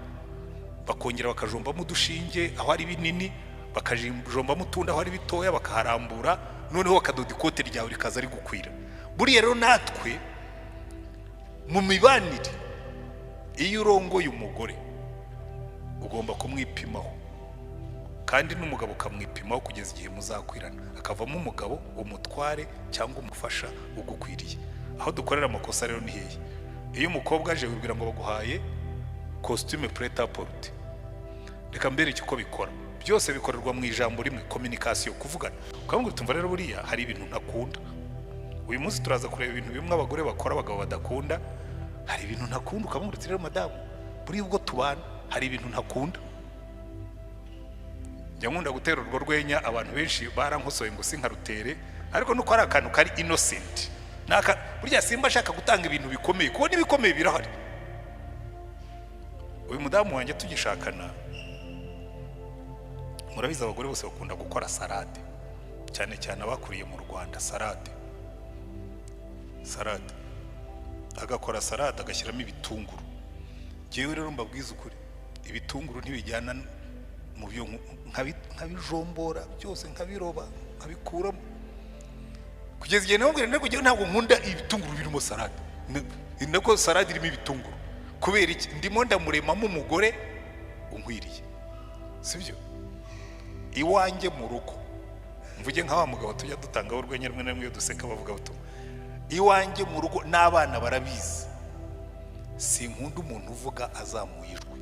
bakongera bakajombamo udushinge aho ari binini, bakajombamo utundi aho ari bitoya, bakaharambura, noneho bakadoda ikote ryawe rikaza rigukwira. Buriya rero natwe mu mibanire, iyo urongoye umugore ugomba kumwipimaho, kandi n'umugabo ukamwipimaho kugeza igihe muzakwirana, akavamo umugabo, umutware cyangwa umufasha ugukwiriye. Aho dukorera amakosa rero ni hehe? Iyo umukobwa aje, wibwira ngo baguhaye costume prêt-à-porter. Reka mbereke uko bikora. Byose bikorerwa mu ijambo rimwe: communication, kuvugana. Ukamubwira uti: "Umva rero, buriya hari ibintu ntakunda." Uyu munsi turaza kureba ibintu bimwe abagore bakora abagabo badakunda. Hari ibintu ntakunda. Ukamubwira uti: "Rero madamu, buriya ubwo tubana hari ibintu ntakunda." Njya nkunda gutera urwo rwenya, abantu benshi barankosoye ngo sinkarutere, ariko nuko ari akantu kari innocent. Burya simba ashaka gutanga ibintu bikomeye, kuko n'ibikomeye birahari. Uyu mudamu wanjye tugishakana, murabizi abagore bose bakunda gukora salade, cyane cyane abakuriye mu Rwanda. Salade, salade, agakora salade agashyiramo ibitunguru. Ngewe rero mbabwiza ukuri, ibitunguru ntibijyana mu byo nkabijombora byose, nkabiroba, nkabikuramo, kugeza igihe namubwira ntabwo ntabwo nkunda ibitunguru birimo salade, nako salade irimo ibitunguru. Kubera iki? Ndimo ndamuremamo umugore unkwiriye, sibyo? Iwanjye mu rugo, mvuge nka wa mugabo tujya dutangaho urwenya rumwe na rumwe iyo duseka, bavuga butumwa. Iwanjye mu rugo n'abana barabizi, sinkunda umuntu uvuga azamuye ijwi,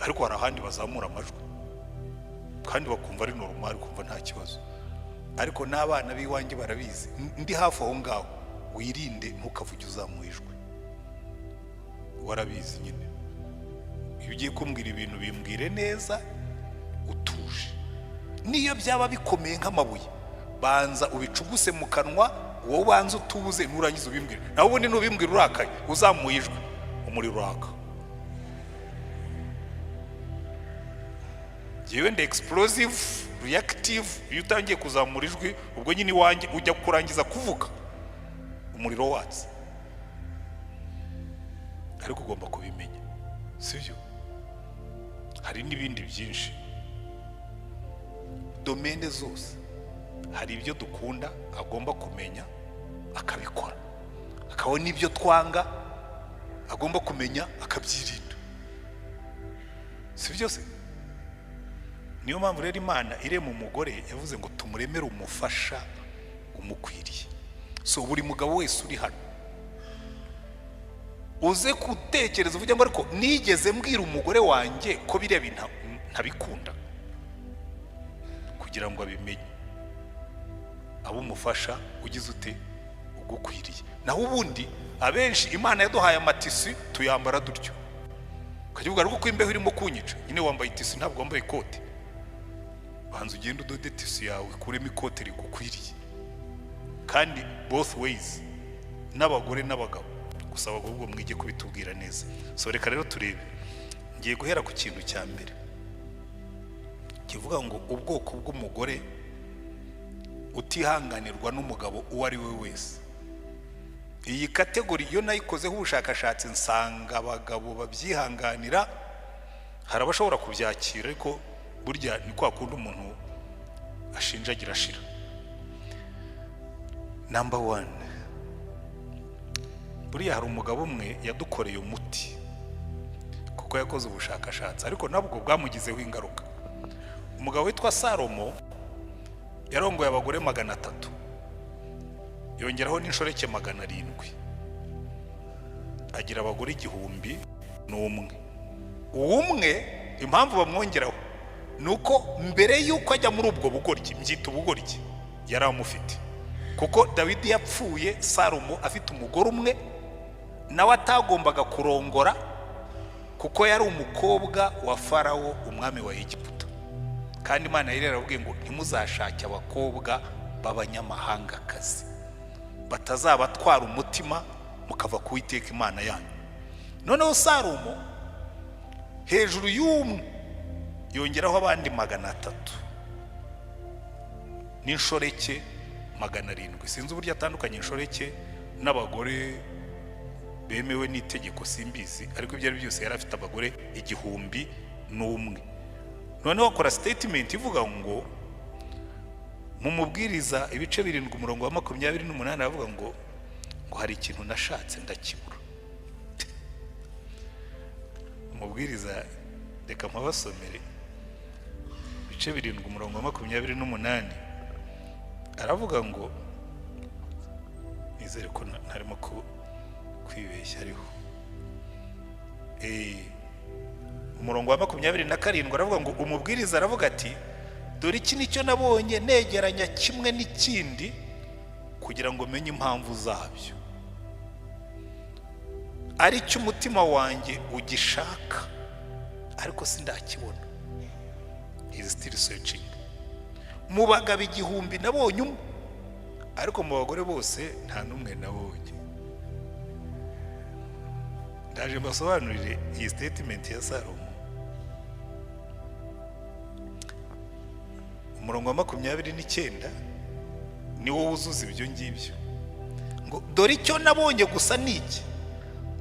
ariko hari ahandi bazamura amajwi kandi bakumva ari normal, kumva nta kibazo. Ariko n'abana b'iwanjye barabizi, ndi hafi aho ngaho, wirinde, ntukavuge uzamuye ijwi. Warabizi nyine, iyo ugiye kumbwira ibintu bimbwire neza utuje. Niyo byaba bikomeye nk'amabuye, banza ubicuguse mu kanwa wowe, ubanza utuze, nurangiza ubimbwire. Nawe ubundi nubimbwira urakaye, uzamuye ijwi, umuriro uraka. Njyewe ndi explosive, reactive. Iyo utangiye kuzamura ijwi, ubwo nyine iwanjye ujya kurangiza kuvuga umuriro watse. Ariko ugomba kubimenya, sibyo? Hari n'ibindi byinshi, domaine zose hari ibyo dukunda agomba kumenya akabikora, hakaba n'ibyo twanga agomba kumenya akabyirinda, si byose? Niyo mpamvu rero Imana irema umugore yavuze ngo tumuremere umufasha umukwiriye. So buri mugabo wese uri hano, uze gutekereza uvuge ngo: "Ariko nigeze mbwira umugore wanjye ko biriya bintu ntabikunda?" Kugira ngo abimenye, abe umufasha ugize ute? Ugukwiriye. Naho ubundi abenshi Imana yaduhaye amatissu, tuyambara dutyo, ukajya uvuga ariko ko imbeho irimo kunyica. Nyine wambaye itissu, ntabwo wambaye ikote. Banza ugende udode tissu yawe, ukuremo ikote rigukwiriye. Kandi both ways, n'abagore n'abagabo, gusa abagabo ubwo mwige kubitubwira neza. So reka rero turebe. Ngiye guhera ku kintu cya mbere kivuga ngo ubwoko bw'umugore utihanganirwa n'umugabo uwo ari we wese. Iyi category iyo nayikozeho ubushakashatsi, nsanga abagabo babyihanganira, hari abashobora kubyakira, ariko burya ni kwa kundi umuntu ashinjagira ashira. Number one, buriya hari umugabo umwe yadukoreye umuti kuko yakoze ubushakashatsi, ariko nabwo bwamugizeho ingaruka. Umugabo witwa Salomo yarongoye abagore 300, yongeraho n'inshoreke 700, agira abagore 1001. Uwumwe, impamvu bamwongeraho ni uko mbere y'uko ajya muri ubwo bugoryi, mbyita ubugoryi, yari amufite, kuko Dawidi yapfuye Salomo afite umugore umwe, nawe atagombaga kurongora, kuko Kuko yari umukobwa wa Farawo, umwami wa Egiputa. Kandi Imana yari yarababwiye ngo ntimuzashake abakobwa b'abanyamahangakazi, batazabatwara umutima mukava ku Witeka Imana yanyu. Noneho Salomo hejuru y'umwe yongeraho abandi 300 n'inshoreke 700. Sinzi uburyo atandukanye inshoreke n'abagore bemewe n'itegeko, simbizi, ariko ibyo ari byo byose yari afite abagore 1001. Noneho akora statement ivuga ngo, mu Mubwiriza ibice 7 umurongo wa 28, aravuga ngo hari ikintu nashatse ndakibura. Umubwiriza, reka mpabasomere, ibice 7 umurongo wa 28, aravuga ngo, nizere ko ntarimo kwibeshya, ariho umurongo wa 27, aravuga ngo, Umubwiriza aravuga ati: "Dore iki nicyo nabonye negeranya kimwe n'ikindi kugira ngo menye impamvu zabyo, ari cyo umutima wanjye ugishaka, ariko sindakibona." Is still searching. Mu bagabo 1000 nabonye umwe, ariko mu bagore bose nta n'umwe nabonye. Ndaje mbasobanurire iyi statement ya Salomo. Umurongo wa 29 ni wo wuzuza ibyo ngibyo, ngo: "Dore icyo nabonye gusa ni iki,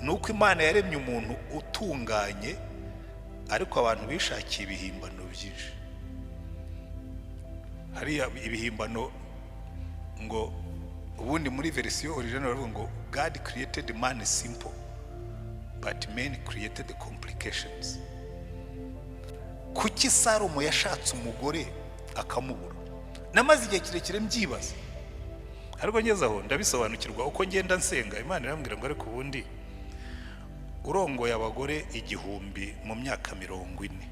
ni uko Imana yaremye umuntu utunganye, ariko abantu bishakiye ibihimbano byinshi." Hariya ibihimbano, ngo ubundi muri version original baravuga ngo "God created man simple, but men created the complications." Kuki Salomo yashatse umugore akamubura? Namaze igihe kirekire mbyibaza, ariko ngeze aho ndabisobanukirwa. Uko ngenda nsenga, Imana irambwira ngo: "Ariko ubundi urongoye abagore 1000 mu myaka 40,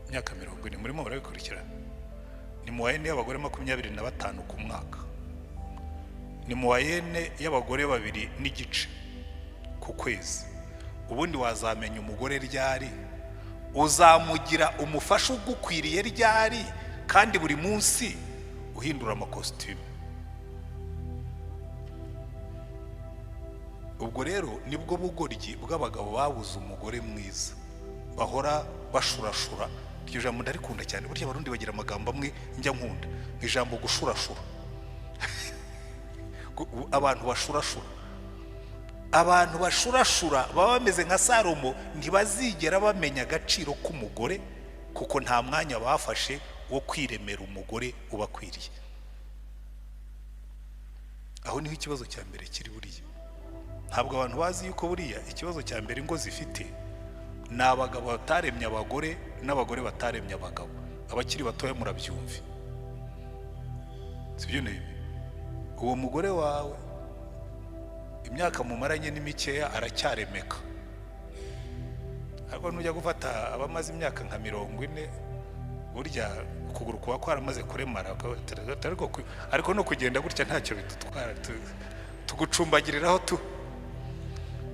imyaka 40, murimo murabikurikira, ni moyenne y'abagore 25 ku mwaka, ni moyenne y'abagore 2.5 ku kwezi. Ubundi wazamenya umugore ryari? Uzamugira umufasha ugukwiriye ryari, kandi buri munsi uhindura amakositimu?" Ubwo rero nibwo bugoryi bw'abagabo babuze umugore mwiza, bahora bashurashura. Iryo jambo ndarikunda cyane. Burya Abarundi bagira amagambo amwe njya nkunda, ijambo gushurashura. Abantu bashurashura, abantu bashurashura baba bameze nka Salomo, ntibazigera bamenya agaciro k'umugore, kuko nta mwanya bafashe wo kwiremera umugore ubakwiriye. Aho niho ikibazo cya mbere kiri. Buriya ntabwo abantu bazi yuko buriya ikibazo cya mbere ingo zifite ni abagabo bataremye abagore n'abagore bataremye abagabo. Abakiri batoya murabyumve, sibyo? Nebe uwo mugore wawe, imyaka mumaranye ni mikeya, aracyaremeka. Ariko nujya gufata abamaze imyaka nka 40, burya ukuguru kuba kwaramaze kuremara, ariko no kugenda gutya ntacyo bidutwara, tugucumbagiriraho tu.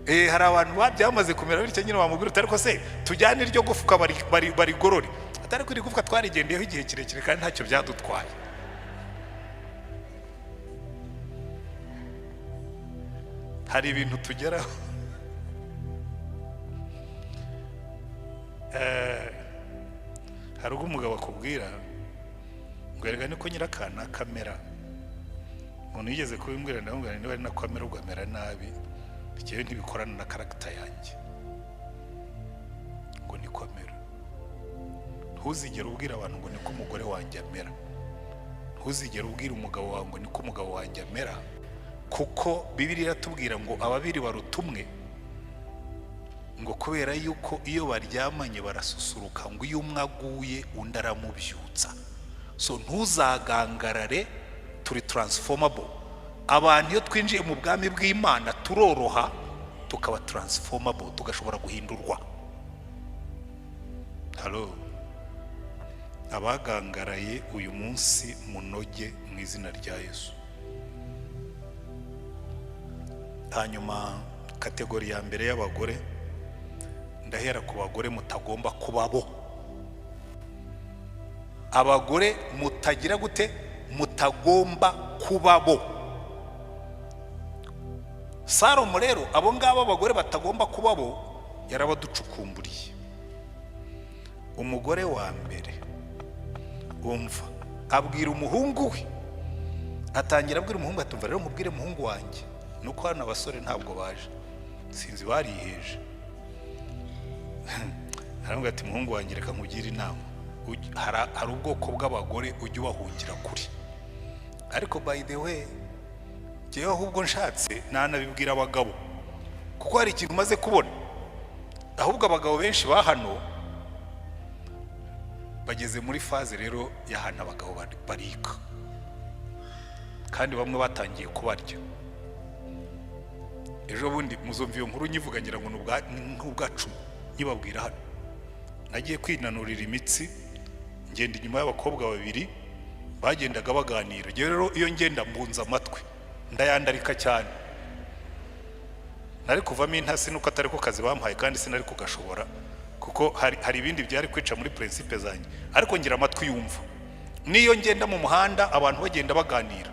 Hari abantu byamaze kumera bityo nyine, wamubwira uti: "Ariko se tujyane iryo gufwa barigorore?" Atari ko iri gufwa twarigendeyeho igihe kirekire kandi ntacyo byadutwaye. Hari ibintu tugeraho. Hari ubwo umugabo akubwira ngo: "Erega niko nyirakanaka amera." Umuntu yigeze kubimbwira, ndamubwira: "Niba ari nako amera, ubwo amera nabi, njyewe ntibikorana na character yanjye." Ngo niko amera. Ntuzigere ubwira abantu ngo niko umugore wanjye amera. Ntuzigere ubwira umugabo wawe ngo niko umugabo wanjye amera, kuko Bibiliya iratubwira ngo ababiri baruta umwe, ngo kubera yuko iyo baryamanye barasusuruka, ngo iyo umwe aguye undi aramubyutsa. So ntuzagangarare, turi transformable. Abantu iyo twinjiye mu bwami bw'Imana turoroha, tukaba transformable, tugashobora guhindurwa. Halo, abagangaraye uyu munsi munoge mu izina rya Yesu. Hanyuma Catégorie ya mbere y'abagore, ndahera ku bagore mutagomba kuba bo. Abagore mutagira gute? Mutagomba kuba bo. Salomo rero, abo ngabo abagore batagomba kuba bo, yarabaducukumburiye. Umugore wa mbere, umva, abwira umuhungu we, atangira abwira umuhungu ati: "Umva rero nkubwire, muhungu wanjye." Nuko hano abasore ntabwo baje, sinzi bariheje. Aramubwira ati: "Muhungu wanjye, reka nkugire inama. Hari ubwoko bw'abagore ujya ubahungira kuri." Ariko by the way, njyewe ahubwo nshatse nanabibwira abagabo, kuko hari ikintu umaze kubona. Ahubwo abagabo benshi ba hano bageze muri phase rero y'ahantu abagabo barika, kandi bamwe batangiye kubarya. Ejo bundi muzumva iyo nkuru nyivuga, ngira ngo ni nk'ubwa 10 nyibabwira hano. Nagiye kwinanurira imitsi, ngenda inyuma y'abakobwa babiri bagendaga baganira. Njyewe rero iyo ngenda mbunza amatwi, ndayandarika cyane. Nari kuvamo intasi, nuko atari ko kazi bampaye, kandi sinari kugashobora, kuko hari ibindi byari kwica muri principe zanjye. Ariko ngira amatwi yumva. N'iyo ngenda mu muhanda, abantu bagenda baganira,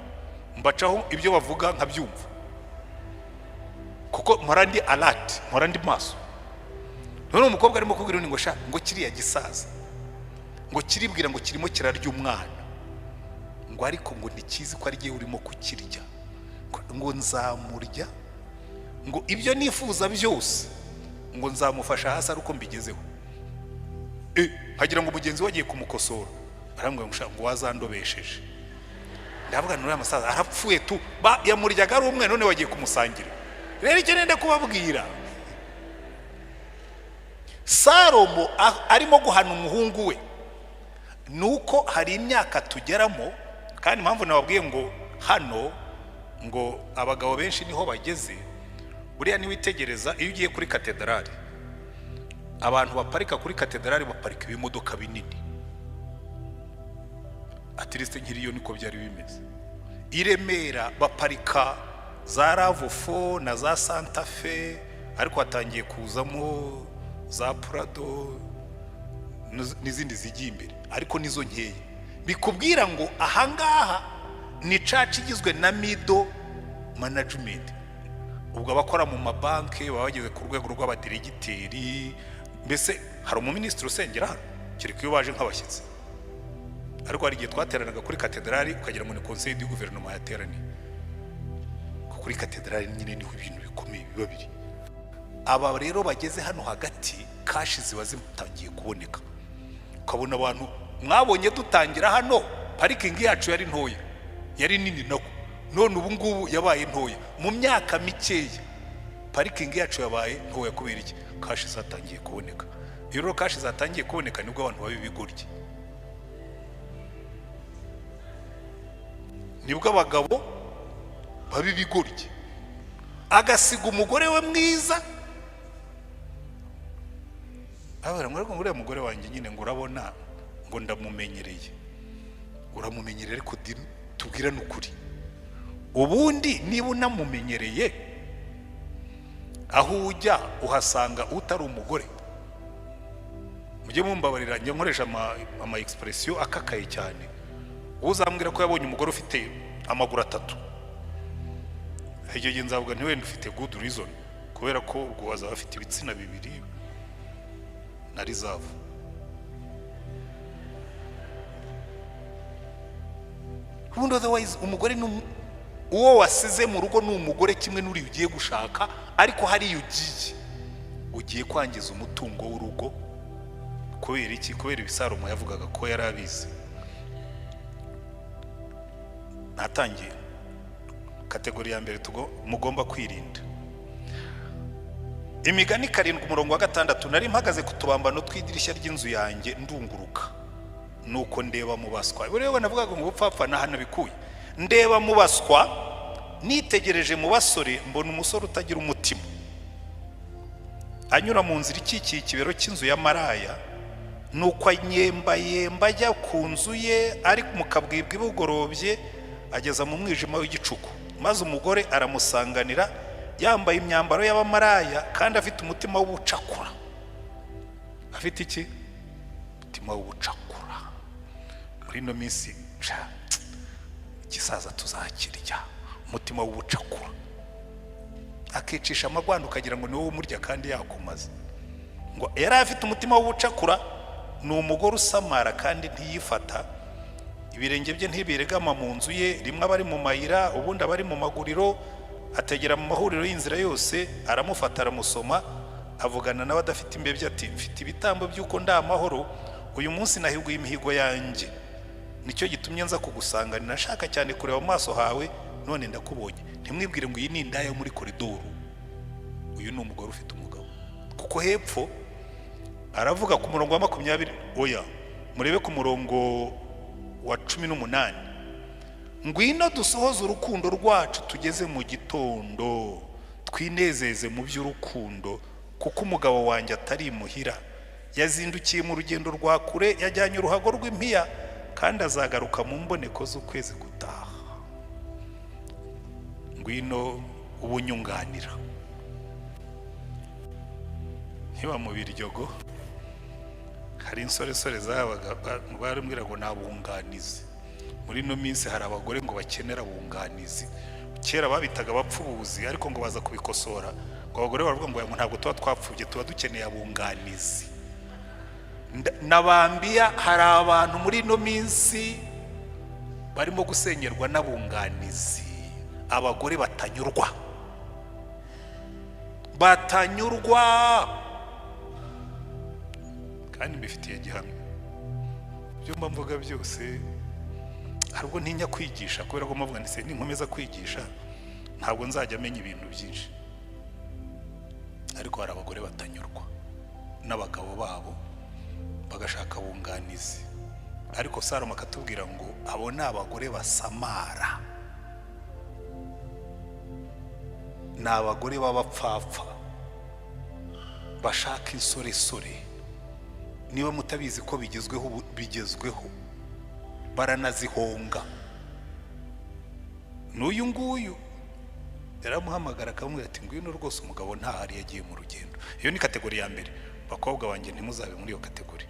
mbacaho, ibyo bavuga nkabyumva, kuko mpora ndi alert, mpora ndi maso. None umukobwa arimo kubwira undi ngo: "Sha," ngo, "kiriya gisaza," ngo, "kiribwira ngo kirimo kirarya umwana," ngo, "ariko," ngo, "ntikizi ko ari jyewe urimo kukirya," ngo, "nzamurya," ngo, "ibyo nifuza byose," ngo, "nzamufasha hasi ari uko mbigezeho." Nkagira ngo mugenzi we agiye kumukosora, arambwira ngo: "Sha," ngo, "wazandobesheje." Ndavuga nuriya musaza arapfuye tu. Ba yamuryaga ari umwe, none wagiye kumusangira. Rero icyo nenda kubabwira, Salomo arimo guhana umuhungu we, ni uko hari imyaka tugeramo. Kandi impamvu nababwiye ngo hano ngo abagabo benshi niho bageze, buriya niwitegereza, iyo ugiye kuri katedarali, abantu baparika kuri katedarali baparika ibimodoka binini. At least nkiriyo niko byari bimeze. I Remera baparika za RAV4 na za Santa Fe, ariko hatangiye kuzamo za Prado n'izindi zigiye imbere, ariko nizo nkeya. Bikubwira ngo ahangaha ni church igizwe na middle management. Ubwo abakora mu mabanki baba bageze ku rwego rw'abadiregiteri. Mbese hari umuminisitiri usengera hano? Kereka iyo baje nk'abashyitsi. Ariko hari igihe twateranaga kuri katedrali ukagira ngo ni conseil du gouvernement yateraniye, kuko kuri katedrali nyine niho ibintu bikomeye biba biri. Aba rero bageze hano hagati, cash ziba zitangiye kuboneka, ukabona abantu mwabonye dutangira hano, parking yacu yari ntoya, yari nini nako, none ubu ngubu yabaye ntoya. Mu myaka mikeya parking yacu yabaye ntoya. Kubera iki? Cash zatangiye kuboneka. Iyo rero cash zatangiye kuboneka, nibwo abantu baba ibigoryi, nibwo abagabo baba ibigoryi, agasiga umugore we mwiza. Abara ngo: "Ariko uriya mugore wanjye nyine," ngo, "urabona," ngo, "ndamumenyereye." Uramumenyereye, ariko tubwirane ukuri, ubundi niba unamumenyereye, aho ujya uhasanga utari umugore. Mujye mumbabarira, njya nkoresha ama expression akakaye cyane. Uzambwira ko yabonye umugore ufite amaguru atatu, icyo gihe nzavuga nti wenda ufite good reason, kubera ko ubwo bazaba bafite ibitsina bibiri na reserve. Ubundi otherwise umugore ni uwo wasize mu rugo, ni umugore kimwe n'uriya ugiye gushaka. Ariko hariya ugiye kwangiza umutungo w'urugo. Kubera iki? Kubera ibi Salomo yavugaga ko yari abizi. Natangiye catégorie ya mbere mugomba kwirinda. Imigani 7 umurongo wa 6: "Nari mpagaze ku tubambano tw'idirishya ry'inzu yanjye, ndunguruka, nuko ndeba mu baswa." Buriya navugaga ngo ubupfapfa ni ahantu bikuye. "Ndeba mu baswa, nitegereje mu basore, mbona umusore utagira umutima, anyura mu nzira ikikiye ikibero cy'inzu ya maraya. Nuko anyembayemba ajya ku nzu ye, ari mu kabwibwi bugorobye, ageza mu mwijima w'igicuku, maze umugore aramusanganira. Yambaye imyambaro y'abamaraya kandi afite umutima w'ubucakura. Afite iki? Umutima w'ubucakura. Muri ino minsi ca igisaza tuzakirya. Umutima w'ubucakura, akicisha amagwanda, ukagira ngo ni wowe umurya kandi yakumaze. Ngo yari afite umutima w'ubucakura. Ni umugore usamara kandi ntiyifata. Ibirenge bye ntibiregama mu nzu ye. Rimwe aba ari mu mayira, ubundi aba ari mu maguriro, ategera mu mahuriro y'inzira yose. Aramufata, aramusoma, avugana nawe adafite imbebya, ati: "Mfite ibitambo by'uko ndi amahoro. Uyu munsi nahiguye imihigo yanjye, nicyo gitumye nza kugusanganira. Nashaka cyane kureba mu maso hawe, none ndakubonye." Ntimwibwire ngo iyi ni indaya yo muri koridoru. Uyu ni umugore ufite umugabo, kuko hepfo aravuga ku murongo wa 20, oya, murebe ku murongo wa 18: "Ngwino dusohoze urukundo rwacu tugeze mu gitondo, twinezeze mu by'urukundo, kuko umugabo wanjye atari imuhira. Yazindukiye mu rugendo rwa kure, yajyanye uruhago rw'impiya, kandi azagaruka mu mboneko z'ukwezi gutaha. Ngwino ubunyunganira." Nkiba mu Biryogo hari insoresore zabaga, barambwira ngo ni abunganizi. Muri ino minsi hari abagore ngo bakenera abunganizi. Kera babitaga abapfubuzi, ariko ngo baza kubikosora, ngo abagore baravuga ngo ntabwo tuba twapfubye, tuba dukeneye abunganizi. Nabambiya hari abantu muri ino minsi barimo gusenyerwa n'abunganizi, abagore batanyurwa, batanyurwa, kandi mbifitiye gihamya. Ibyo mba mvuga byose, hari ubwo ntinya kwigisha kubera ko mvuga nti ninkomeza kwigisha ntabwo nzajya amenya ibintu byinshi. Ariko hari abagore batanyurwa n'abagabo babo, bagashaka abunganizi. Ariko Salomo akatubwira ngo abo ni abagore basamara, ni abagore b'abapfapfa bashaka insoresore. Niba mutabizi ko bigezweho ubu, bigezweho, baranazihonga. N'uyu nguyu yaramuhamagara akamubwira ati: "Ngwino rwose, umugabo ntahari, yagiye mu rugendo." Iyo ni catégorie ya mbere. Bakobwa banjye, ntimuzabe muri iyo catégorie.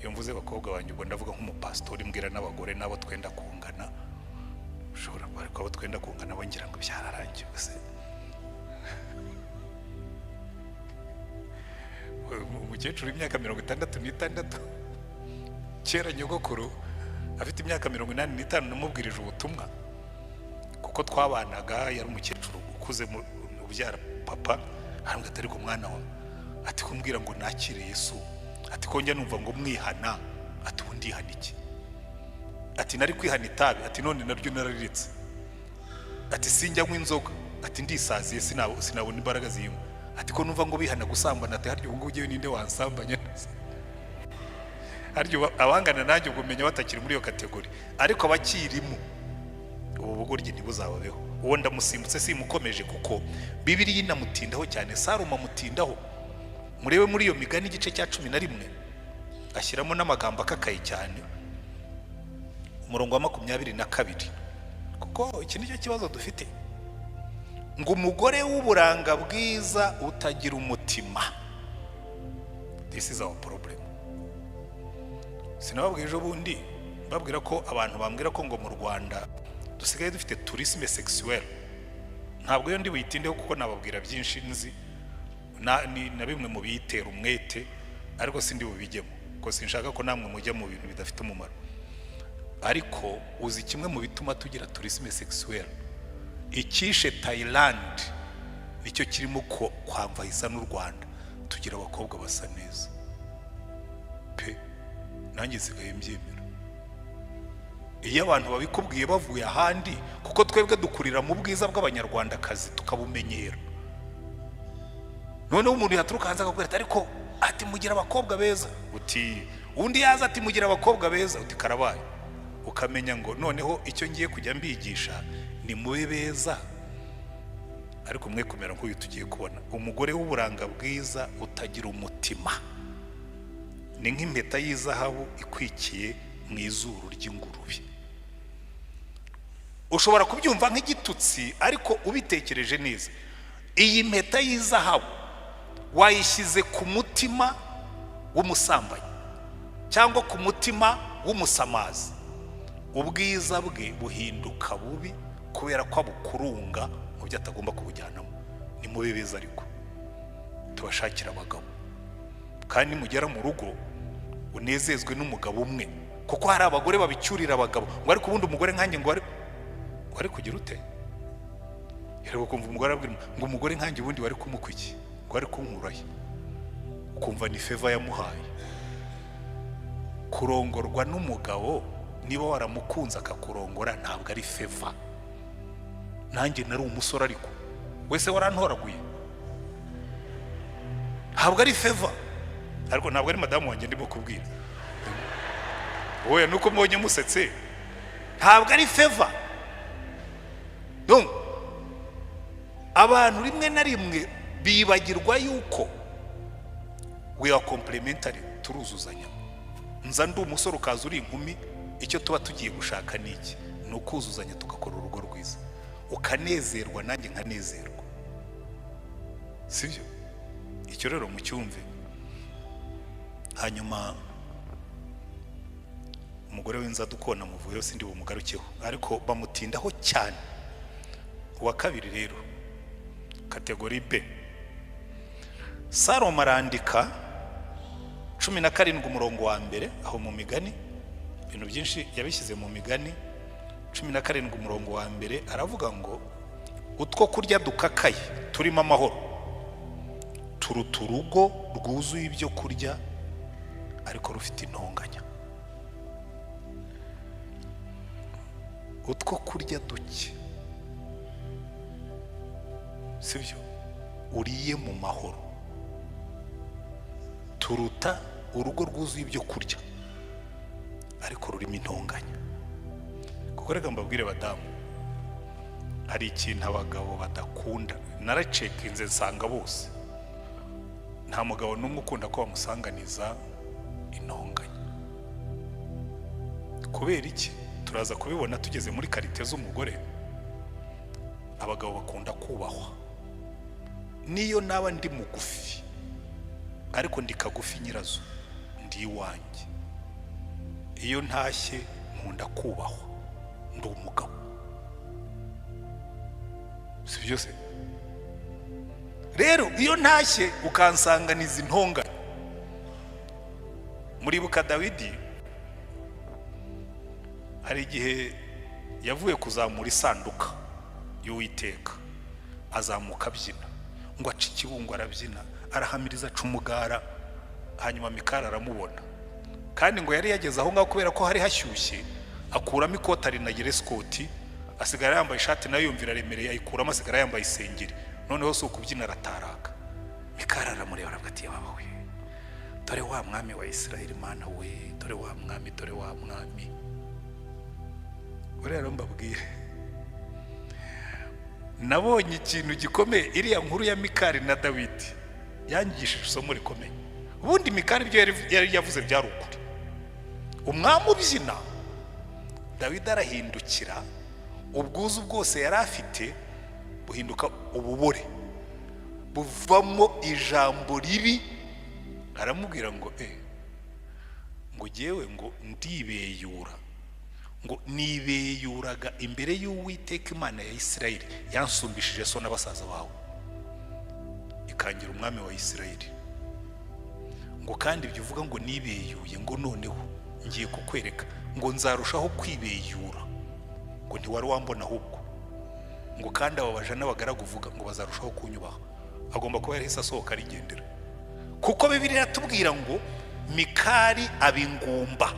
Iyo mvuze bakobwa banjye, ubwo ndavuga nk'umupasitori, mbwira n'abagore n'abo twenda kungana. Ushobora kuba, ariko abo twenda kungana bo ngira ngo byararangiye gusa. Umukecuru w'imyaka 66, kera nyogokuru afite imyaka 85 namubwirije ubutumwa, kuko twabanaga, yari umukecuru ukuze ubyara papa. Arambwira ati: "Ariko mwana wa," ati, "kumbwira ngo nakire Yesu," ati, "ko njya numva ngo mwihana," ati, "ubu ndihana iki?" Ati: "Nari kwihana itabi," ati, "none naryo narariretse," ati, "sinjya nywa inzoga," ati, "ndisaziye, sinabona imbaraga ziyinywa," ati, "ko numva ngo bihana gusambana," ati, "harya ubu ngubu njyewe ninde wansambanya?" Harya ubu abangana nanjye ubwo menya batakiri muri iyo catégorie, ariko abakirimo, ubu bugoryi ntibuzababeho. Uwo ndamusimbutse, simukomeje, kuko Bibiliya inamutindaho cyane, Salomo amutindaho. Murebe muri iyo Migani igice cya 11, ashyiramo n'amagambo akakaye cyane, umurongo wa 22, kuko iki nicyo kibazo dufite. Ngo umugore w'uburanga bwiza utagira umutima. This is our problem. Sinababwiye ejo bundi, mbabwira ko abantu bambwira ko ngo mu Rwanda dusigaye dufite tourisme sexuelle? Ntabwo iyo ndi buyitindeho, kuko nababwira byinshi nzi na bimwe mu biyitera umwete, ariko sindi bubijyemo kuko sinshaka ko namwe mujya mu bintu bidafite umumaro. Ariko uzi kimwe mu bituma tugira tourisme sexuelle? Icyishe Thailand nicyo kirimo kwamvahisa n'u Rwanda. Tugira abakobwa basa neza pe, nanjye nsigaye mbyemera iyo abantu babikubwiye bavuye ahandi, kuko twebwe dukurira mu bwiza bw'Abanyarwandakazi tukabumenyera. Noneho umuntu yaturuka hanze akakubwira ati: "Ariko," ati, "mugira abakobwa beza." Uti undi yaza ati: "Mugira abakobwa beza." Uti: "Karabaye." Ukamenya ngo noneho icyo ngiye kujya mbigisha ni mube beza, ariko mwe kumera nk'uyu tugiye kubona. Umugore w'uburanga bwiza utagira umutima ni nk'impeta y'izahabu ikwikiye mu izuru ry'ingurube. Ushobora kubyumva nk'igitutsi, ariko ubitekereje neza, Iyi mpeta y'izahabu wayishyize ku mutima w'umusambanyi cyangwa ku mutima w'umusamazi, ubwiza bwe buhinduka bubi kubera ko abukurunga mu byo atagomba kubujyanamo. Ni mube beza, ariko tubashakira abagabo, kandi nimugera mu rugo unezezwe n'umugabo umwe, kuko hari abagore babicyurira abagabo ngo: "Ariko ubundi umugore nkanjye ngo wari kugira ute?" Rero ukumva umugore arabwira ngo: "Umugore nkanjye ubundi wari kumukwa iki? Ngo wari kunkurahe?" Ukumva ni favor yamuhaye. Kurongorwa n'umugabo, niba waramukunze akakurongora, ntabwo ari favor. Nanjye nari umusore, ariko wese warantoraguye. Ntabwo ari favor, ariko ntabwo ari madamu wanjye ndimo kubwira wowe, nuko mbonye musetse. Ntabwo ari favor. Donc, abantu rimwe na rimwe bibagirwa yuko we are complementary, turuzuzanya. Nza ndi umusore, ukaza uri inkumi, icyo tuba tugiye gushaka ni iki? Ni ukuzuzanya, tugakora urugo rwiza, ukanezerwa nanjye nkanezerwa, sibyo? Icyo rero mucyumve. Hanyuma umugore w'inzadukona muvuyeho, sindi bumugarukeho, ariko bamutindaho cyane. Uwa kabiri rero, catégorie B, Salomo arandika 17 umurongo wa mbere, aho mu Migani. Ibintu byinshi yabishyize mu Migani. 17 umurongo wa mbere aravuga ngo: "Utwo kurya dukakaye turimo amahoro turuta urugo rwuzuye ibyo kurya ariko rufite intonganya." Utwo kurya duke, sibyo, uriye mu mahoro turuta urugo rwuzuye ibyo kurya ariko rurimo intonganya. Kuko reka mbabwire badamu, hari ikintu abagabo badakunda. Naracekinze nsanga bose, nta mugabo n'umwe ukunda ko bamusanganiza intonganya. Kubera iki? Turaza kubibona tugeze muri qualité z'umugore. Abagabo bakunda kubahwa. Niyo naba ndi mugufi, ariko ndi kagufi nyirazo, ndi iwanjye, iyo ntashye nkunda kubahwa, ndi umugabo, si byo se? Rero iyo ntashye ukansanganiza intonganya, muribuka Dawidi, hari igihe yavuye kuzamura isanduka y'Uwiteka, azamuka abyina, ngo ace ikibungo arabyina, arahamiriza, aca umugara. Hanyuma Mikari aramubona, kandi ngo yari yageze aho ngaho, kubera ko hari hashyushye, akuramo ikoti arinagira esikoti, asigara yambaye ishati, nayo yumvira aremereye, ayikuramo, asigara yambaye isengeri. Noneho si ukubyina, arataraka. Mikari aramureba, aravuga ati: "Yaba we, dore wa mwami wa Isirayeli! Mana we, dore wa mwami, dore wa mwami!" Rero mbabwire, nabonye ikintu gikomeye. Iriya nkuru ya Mikari na Dawidi yangishije isomo rikomeye. Ubundi Mikari ibyo yari yavuze byari ukuri. Umwami ubyina, Dawidi arahindukira, ubwuzu bwose yari afite buhinduka ububore, buvamo ijambo ribi. Aramubwira ngo ngo jyewe ngo ndibeyura, ngo nibeyuraga imbere y'Uwiteka Imana ya Isirayeli, yansumbishije so na basaza bawe, ikangira umwami wa Isirayeli. Ngo kandi ibyo uvuga ngo nibeyuye, ngo noneho ngiye kukwereka, ngo nzarushaho kwibeyura, ngo ntiwari wambona ahubwo, ngo kandi aba baja n'abagaragu uvuga ngo bazarushaho kunyubaha. Agomba kuba yarahise asohoka arigendera, kuko Bibiliya iratubwira ngo Mikari aba ingumba,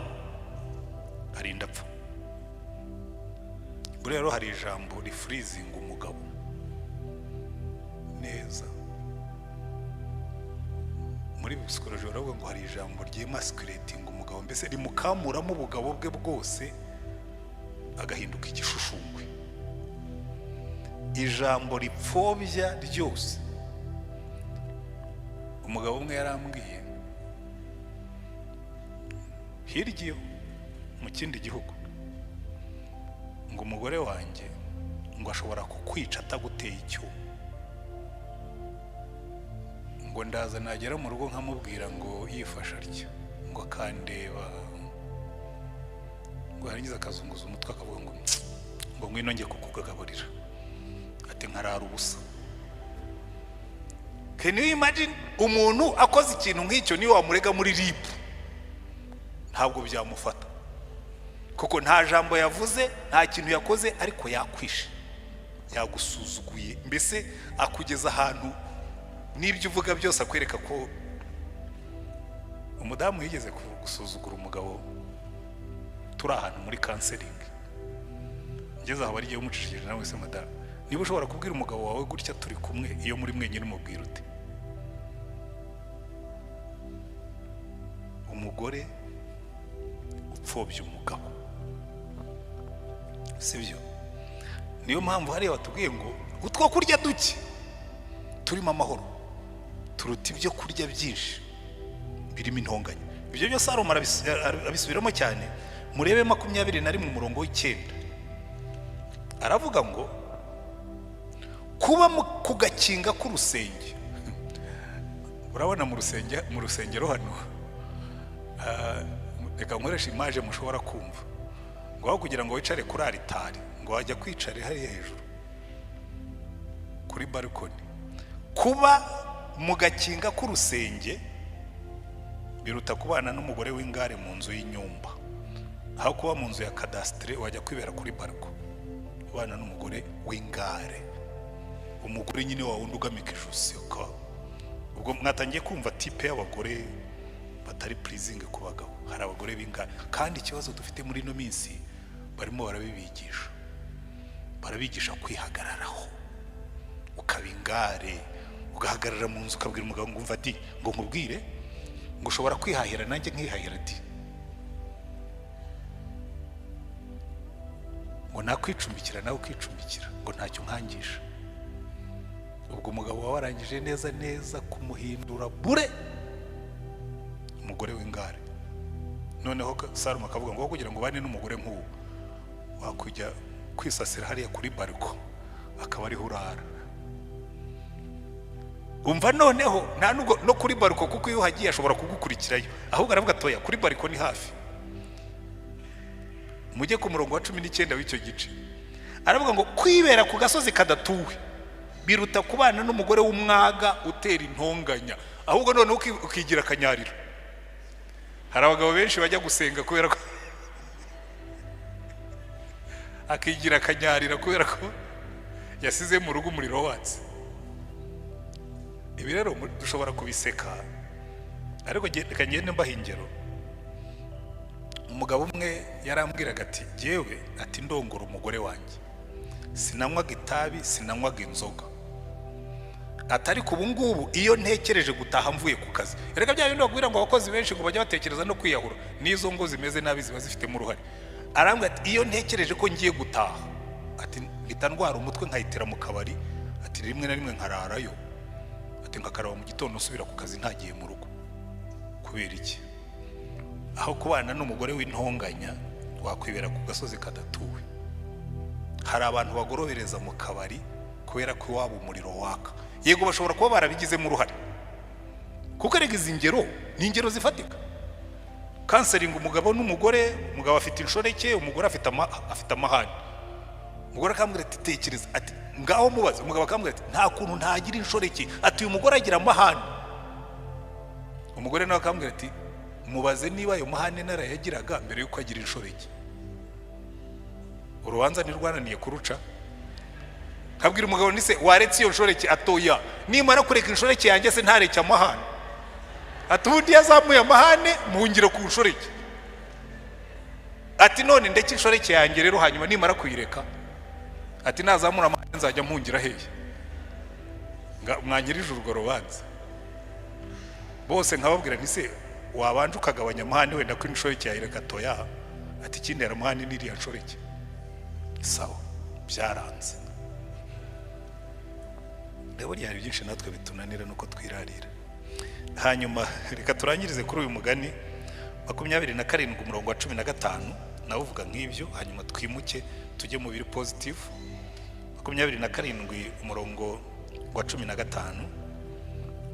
arinda apfa. Buriya rero hari ijambo rifurizinga umugabo neza. Muri psychologie baravuga ngo hari ijambo ryemasculatinga umugabo, mbese rimukamuramo ubugabo bwe bwose, agahinduka igishushungwe. Ijambo ripfobya ryose. Umugabo umwe yarambwiye hirya iyo mu kindi gihugu ngo: "Umugore wanjye," ngo, "ashobora kukwica ataguteye icyuma." Ngo ndaza nagera mu rugo nkamubwira ngo yifashe atya, ngo akandeba, ngo yarangiza akazunguza umutwe, akavuga ngo ngwino njye kukugagaburira, ati nkarara ubusa. Can you imagine umuntu akoze ikintu nk'icyo? Niyo wamurega muri RIB ntabwo byamufata, kuko nta jambo yavuze, nta kintu yakoze, ariko yakwishe, yagusuzuguye, mbese akugeza ahantu n'ibyo uvuga byose akwereka ko. Umudamu yigeze gusuzugura umugabo turi ahantu muri counseling. Ngeze aho barigiye umucishije nawe se: "Madamu, niba ushobora kubwira umugabo wawe gutya turi kumwe, iyo muri mwenyine umubwira ute?" Umugore upfobya umugabo, sibyo? Niyo mpamvu hariya batubwiye ngo utwo kurya duke turimo amahoro turuta ibyo kurya byinshi birimo intonganya. Ibyo byose Salomo abisubiramo cyane. Murebe 21 umurongo w'9, aravuga ngo kuba ku gakinga k'urusenge. Urabona mu rusengero hano, reka nkoreshe image mushobora kumva, ngo aho kugira ngo wicare kuri aritari, ngo wajya kwicara hariya hejuru kuri balcony. Kuba mu gakinga k'urusenge biruta kubana n'umugore w'ingare mu nzu y'inyumba. Aho kuba mu nzu ya cadastre, wajya kwibera kuri balcon ubana n'umugore w'ingare, umugore nyine wa wundi ugamika ijosi. Ubwo mwatangiye kumva type y'abagore batari pleasing ku bagabo. Hari abagore b'ingare, kandi ikibazo dufite muri ino minsi, barimo barabibigisha, barabigisha kwihagararaho, ukaba ingare, ugahagarara mu nzu, ukabwira umugabo ngo umva di, ngo nkubwire, ngo ushobora kwihahira nanjye nkihahira di, ngo nakwicumbikira nawe ukicumbikira, ngo ntacyo nkangisha. Ubwo umugabo wawe warangije neza neza kumuhindura bure umugore w'ingare. Noneho Salomo akavuga ngo kugira ngo ubane n'umugore nk'uwo, wakujya kwisasira hariya kuri balcon, akaba ariho urara. Umva, noneho nta nubwo no kuri balcon, kuko iyo uhagiye ashobora kugukurikirayo. Ahubwo aravuga atoya, kuri balcon ni hafi. Mujye ku murongo wa 19 w'icyo gice, aravuga ngo kwibera ku gasozi kadatuwe biruta kubana n'umugore w'umwaga utera intonganya. Ahubwo noneho ukigira akanyarira. Hari abagabo benshi bajya gusenga kubera ko akigira akanyarira, kubera ko yasize mu rugo umuriro watse. Ibi rero dushobora kubiseka, ariko reka ngende mbaha ingero. Umugabo umwe yarambwiraga ati: "Jyewe," ati, "ndongora umugore wanjye sinanywaga itabi, sinanywaga inzoga," ati, "ariko ubu ngubu iyo ntekereje gutaha mvuye ku kazi..." Reka bya bindi bakubwira ngo abakozi benshi ngo bajya batekereza no kwiyahura, n'izo ngo zimeze nabi ziba zifitemo uruhare. Arambwira ati: "Iyo ntekereje ko ngiye gutaha," ati, "mpita ndwara umutwe, nkahitira mu kabari," ati, "rimwe na rimwe nkararayo," ati, "nkakaraba mu gitondo nsubira ku kazi ntagiye mu rugo." Kubera iki? Aho kubana n'umugore w'intonganya, wakwibera ku gasozi kadatuwe. Hari abantu bagorobereza mu kabari kubera ko iwabo umuriro waka. Yego, bashobora kuba barabigizemo uruhare, kuko erega izi ngero ni ingero zifatika. Counseling umugabo n'umugore, umugabo afite inshoreke, umugore afite amahane. Umugore akambwira ati: "Tekereza," ati, "ngaho mubaze." Umugabo akambwira ati: "Nta kuntu ntagira inshoreke," ati, "uyu mugore agira amahane." Umugore nawe akambwira ati: "Mubaze niba ayo mahane narayagiraga mbere y'uko agira inshoreke." Urubanza ntirwananiye kuruca. Nkabwira umugabo nti: "Se waretse iyo nshoreke?" "Atoya, nimara kureka inshoreke yanjye se ntareke amahane?" Ati: "Ubundi iyo azamuye amahane muhungira ku nshoreke." Ati: "None ndeke inshoreke yanjye rero, hanyuma nimara kuyireka," ati, "nazamura amahane nzajya mpungira hehe?" Mwanyirije urwo rubanza bose. Nkababwira nti: "Se wabanje ukagabanya amahane, wenda ko inshoreke yayireka?" "Toya," ati, "ikindi amahane n'iriya nshoreke." Sawa, byaranze rero. Burya hari byinshi natwe bitunanira nuko twirarira. Hanyuma reka turangirize kuri uyu mugani 27 umurongo wa 15, nawe uvuga nk'ibyo, hanyuma twimuke tujye mu biri positive. 27 umurongo wa 15.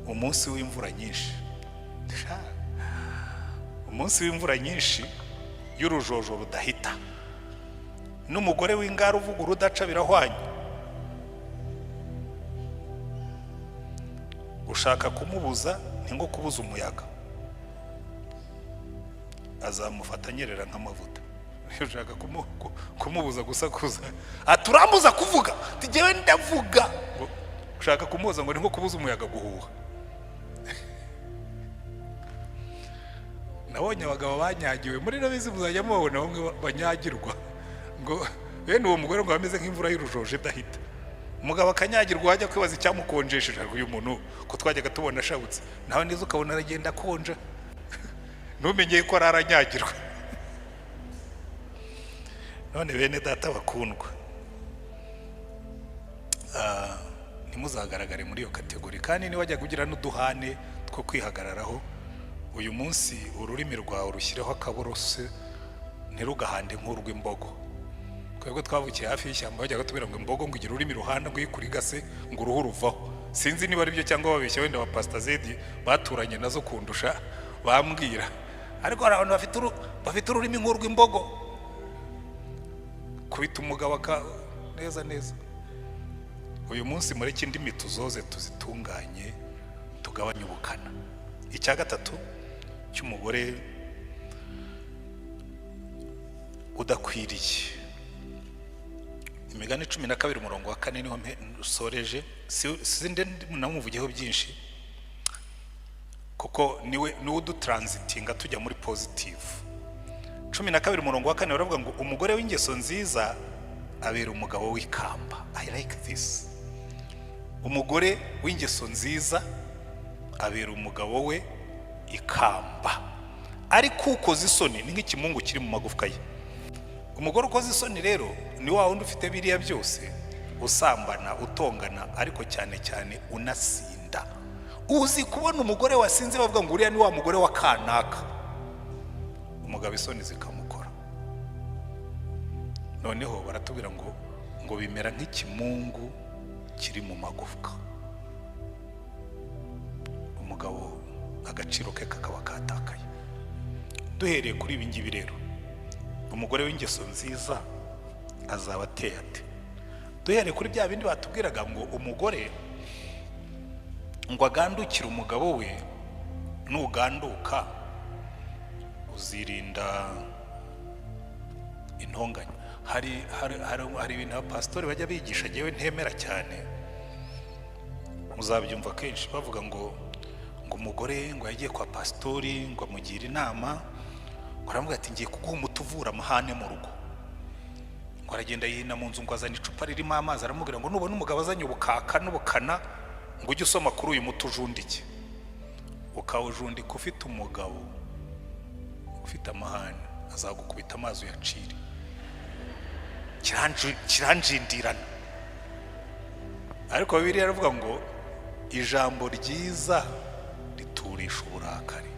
Umunsi w'imvura nyinshi. Sha, umunsi w'imvura nyinshi y'urujojo rudahita n'umugore w'ingara uvuga urudaca birahwanye. Ushaka kumubuza ni nko kubuza umuyaga, azamufata anyerera nk'amavuta. Ushaka kumubuza gusakuza, aturambuza kuvuga, tugewe ndavuga. Ngo ushaka kumubuza ngo ni nko kubuza umuyaga guhuha. Nabonye abagabo banyagiwe muri ino minsi, muzajya mubabona bamwe banyagirwa ngo bene uwo mugore ngo ameze nk'imvura y'urujojo idahita. Umugabo akanyagirwa, wajya kwibaza icyamukonjesheje, ariko uyu muntu ko twajyaga tubona ashabutse, nawe neza ukabona aragenda akonja, ntumenye ko araranyagirwa. None bene data bakundwa, ntimuzagaragare muri iyo catégorie. Kandi niwajya kugira n'uduhane two kwihagararaho, uyu munsi ururimi rwawe rushyireho akaborose, ntirugahande nk'urw'imbogo. Twebwe twavukiye hafi y'ishyamba, bajyaga batubwira ngo imbogo ngo igira ururimi ruhanda, ngo iyo ikurigase ngo uruhu ruvaho. Sinzi niba ari byo cyangwa babeshya, wenda ba Pastor Zedi baturanye nazo kundusha bambwira. Ariko hari abantu bafite ururimi nk'urw'imbogo, kubita umugabo aka neza neza. Uyu munsi mureke indimi tuzoze, tuzitunganye, tugabanye ubukana. Icya gatatu cy'umugore udakwiriye, Imigani 12 umurongo wa 4 niho nsoreje. Sinde namuvugeho byinshi kuko niwe udutransitinga tujya muri positive. 12 umurongo wa 4 baravuga ngo umugore w'ingeso nziza abera umugabo w'ikamba. I like this. Umugore w'ingeso nziza abera umugabo we ikamba, ariko ukoze isoni ni nk'ikimungu kiri mu magufwa ye. Umugore ukoze isoni rero ni wa wundi ufite biriya byose, usambana, utongana, ariko cyane cyane unasinda. Uzi kubona umugore wasinze bavuga ngo uriya ni wa mugore wa kanaka, umugabo isoni zikamukora. Noneho baratubwira ngo bimera nk'ikimungu kiri mu magufwa, umugabo agaciro ke kakaba katakaye. Duhereye kuri ibi ngibi rero, umugore w'ingeso nziza azaba ateye ate? Duhereye kuri bya bindi batubwiraga ngo umugore ngo agandukire umugabo we, nuganduka uzirinda intonganya. Hari ibintu abapasitori bajya bigisha njyewe ntemera cyane, muzabyumva kenshi bavuga ngo umugore ngo yagiye kwa pasitori ngo amugire inama, ngo aramubwira ati ngiye kuguha umuti uvura amahane mu rugo. Ngo aragenda yihina mu nzu, ngo azana icupa ririmo amazi, aramubwira ngo nubona umugabo azanye ubukaka n'ubukana, ngo ujye usoma kuri uyu muti ujundike. Ukawujundika ufite umugabo ufite amahane, azagukubita amazi uyacire. Kiranjindirana. Ariko Bibiliya iravuga ngo ijambo ryiza riturisha uburakari.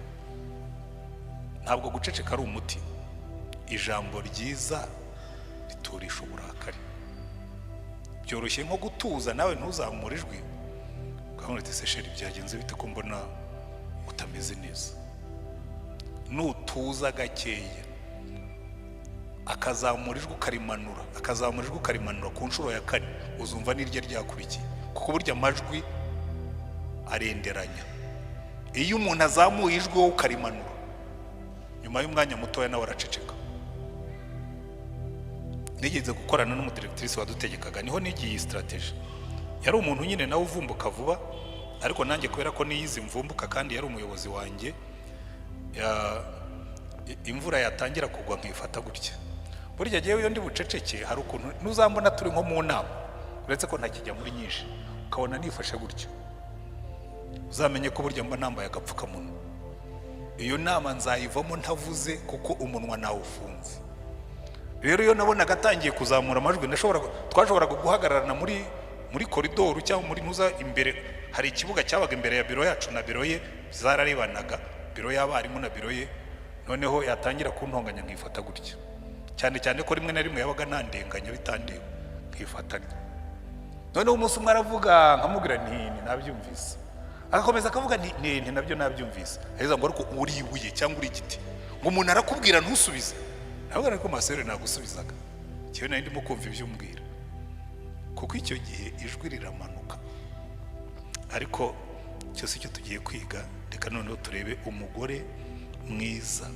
Ntabwo guceceka ari umuti, ijambo ryiza riturisha uburakari. Byoroshye nko gutuza, nawe ntuzamure ijwi, ukabona uti se chéri, byagenze bite ko mbona utameze neza? Nutuza gakeya, akazamura ijwi ukarimanura, akazamura ijwi ukarimanura, ku nshuro ya kane uzumva n'irye ryakurikiye, kuko burya amajwi arenderanya. Iyo umuntu azamuye ijwi wowe ukarimanura, nyuma y'umwanya mutoya nawe araceceka. Nigeze gukorana n'umudirectrice wadutegekaga, niho nigiye iyi stratégie. Yari umuntu nyine nawe uvumbuka vuba, ariko nanjye kubera ko niyizi mvumbuka, kandi yari umuyobozi wanjye, imvura yatangira kugwa nkifata gutya. Burya jyewe iyo ndi buceceke, hari ukuntu ntuzambona turi nko mu nama, uretse ko ntakijya muri nyinshi, ukabona nifashe gutya, uzamenye ko burya mba nambaye agapfukamunwa. Iyo nama nzayivamo ntavuze, kuko umunwa nawufunze. Rero iyo nabonaga atangiye kuzamura amajwi, twashoboraga guhagararana muri koridoru cyangwa muri ntuza imbere. Hari ikibuga cyabaga imbere ya biro yacu na biro ye, zararebanaga, biro y'abarimu na biro ye. Noneho yatangira kuntonganya nkifata gutya, cyane cyane ko rimwe na rimwe yabaga nandenganya bitandeba, nkifatanya. Noneho umunsi umwe aravuga, nkamubwira nti nabyumvise. Agakomeza akavuga nti nti nabyo nabyumvise. Aheza ngo ariko uri ibuye cyangwa uri igiti, ngo umuntu arakubwira ntusubize. Ntabwo ariko ma sœur nagusubizaga njyewe, nari ndimo kumva ibyo umbwira, kuko icyo gihe ijwi riramanuka. Ariko cyose icyo tugiye kwiga, reka noneho turebe umugore mwiza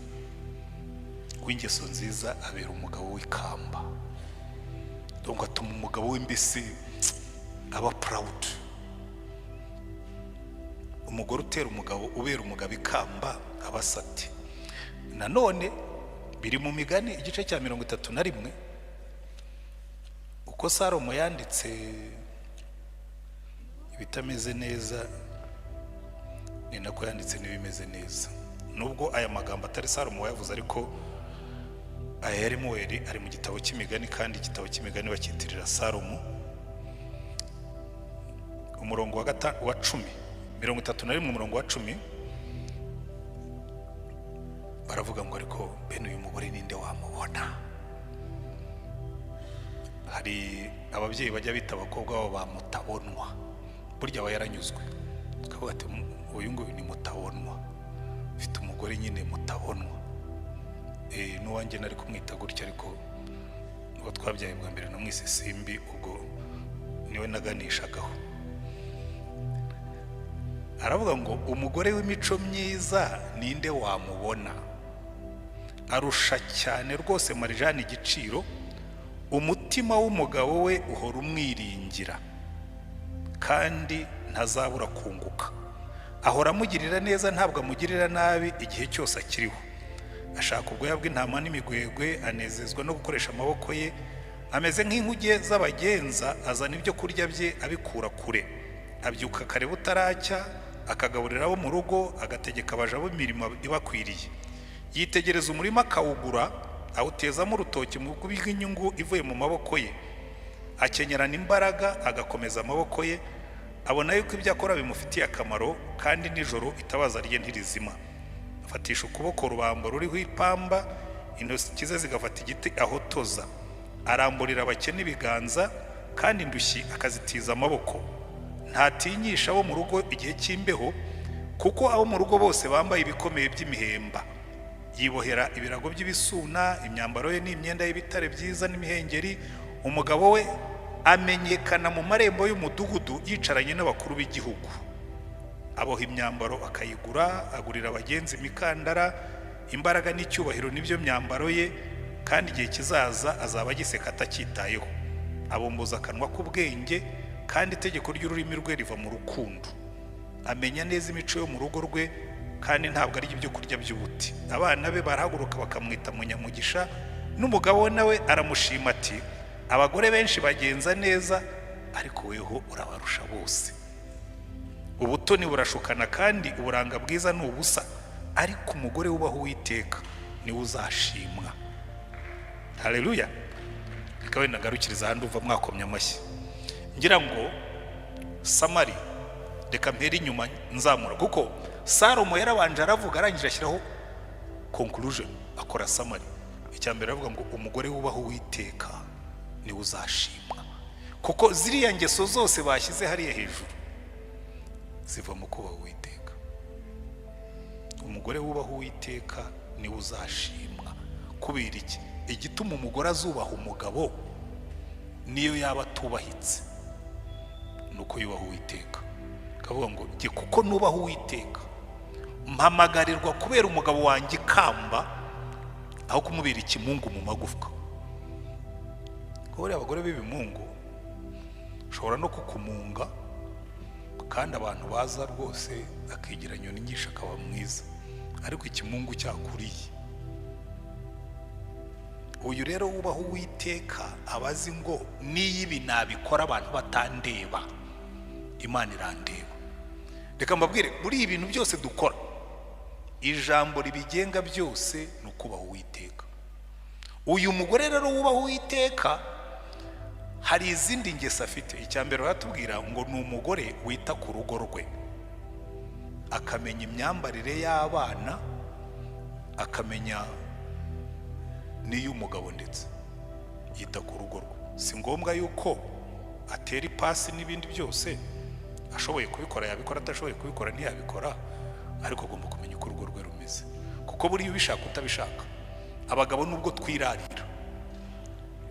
w'ingeso nziza abera umugabo w'ikamba, donc atuma umugabo we mbese aba proud. Umugore utera umugabo, ubera umugabo ikamba, aba asa ate? Nanone biri mu Migani igice cya 31. Uko Salomo yanditse ibitameze neza, ni nako yanditse n'ibimeze neza. Nubwo aya magambo atari Salomo wayavuze, ariko aya yari Muweri, ari mu gitabo cy'Imigani, kandi igitabo cy'Imigani bakitirira Salomo. Umurongo wa 10, 31, umurongo wa 10, baravuga ngo: "Ariko bene uyu mugore ninde wamubona?" Hari ababyeyi bajya bita abakobwa babo ba mutabonwa. Burya aba yaranyuzwe, akavuga ati: "Uyu nguyu ni mutabonwa, ufite umugore nyine mutabonwa." N'uwanjye nari kumwita gutya, ariko uwo twabyaye bwa mbere namwise Simbi, ubwo niwe naganishagaho. Aravuga ngo: "Umugore w'imico myiza ninde wamubona? Arusha cyane rwose marijani igiciro. Umutima w'umugabo we uhora umwiringira, kandi ntazabura kunguka. Ahora amugirira neza, ntabwo amugirira nabi igihe cyose akiriho. Ashaka ubwoya bw'intama n'imigwegwe, anezezwa no gukoresha amaboko ye. Ameze nk'inkuge z'abagenza, azana ibyo kurya bye abikura kure. Abyuka kare butaracya, akagaburira abo mu rugo, agategeka abaja b'imirimo ibakwiriye. Yitegereza umurima akawugura, awutezamo urutoki mu bw'inyungu ivuye mu maboko ye. Akenyerana imbaraga, agakomeza amaboko ye. Abona yuko ibyo akora bimufitiye akamaro, kandi nijoro itabaza rye ntirizima. Afatisha ukuboko rubambo ruriho ipamba, intoki ze zigafata igiti ahotoza. Aramburira abakene ibiganza, kandi indushyi akazitiza amaboko. Ntatinyisha abo mu rugo igihe cy'imbeho, kuko abo mu rugo bose bambaye ibikomeye by'imihemba. Yibohera ibirago by'ibisuna, imyambaro ye ni imyenda y'ibitare byiza n'imihengeri. Umugabo we amenyekana mu marembo y'umudugudu, yicaranye n'abakuru b'igihugu. Aboha imyambaro akayigura, agurira abagenzi imikandara. Imbaraga n'icyubahiro nibyo myambaro ye, kandi igihe kizaza azaba agiseka atacyitayeho. Abumbuza akanwa k'ubwenge, kandi itegeko ry'ururimi rwe riva mu rukundo. Amenya neza imico yo mu rugo rwe, kandi ntabwo arya ibyo kurya by'ubuti. Abana be barahaguruka bakamwita munyamugisha, n'umugabo we nawe aramushima ati: 'Abagore benshi bagenza neza, ariko weho urabarusha bose.' Ubutoni burashukana, kandi uburanga bwiza ni ubusa, ariko umugore wubaha Uwiteka niwe uzashimwa." Haleluya! Reka wenda ngarukiriza ahandi, uva mwakomye amashyi. Ngira ngo summary, reka mpere inyuma nzamura, kuko Salomo yarabanje aravuga, arangije ashyiraho conclusion, akora summary. Icya mbere aravuga ngo: "Umugore wubaha Uwiteka niwe uzashimwa," kuko ziriya ngeso zose bashyize hariya hejuru ziva mu kubaha Uwiteka. Umugore wubaha Uwiteka niwe uzashimwa. Kubera iki? Igituma umugore azubaha umugabo niyo yaba atubahitse ni uko yubaha Uwiteka. Akavuga ngo: "Jye kuko nubaha Uwiteka, mpamagarirwa kubera umugabo wanjye ikamba aho kumubera ikimungu mu magufwa." Kuko buriya abagore b'ibimungu ushobora no kukumunga, kandi abantu baza rwose akigira nyoni nyinshi, akaba mwiza, ariko ikimungu cyakuriye. Uyu rero wubaha Uwiteka aba azi ngo: "N'iyo ibi nabikora abantu batandeba, Imana irandeba." Reka mbabwire, muri ibi bintu byose dukora, ijambo ribigenga byose ni ukubaha Uwiteka. Uyu mugore rero wubaha Uwiteka hari izindi ngeso afite. Icya mbere baratubwira ngo ni umugore wita ku rugo rwe, akamenya imyambarire y'abana, akamenya n'iy'umugabo, ndetse yita ku rugo rwe. Si ngombwa yuko atera ipasi n'ibindi byose, Ashoboye kubikora yabikora, atashoboye kubikora ntiyabikora, ariko agomba kumenya uko urugo rwe rumeze, kuko buriya ubishaka utabishaka, abagabo nubwo twirarira,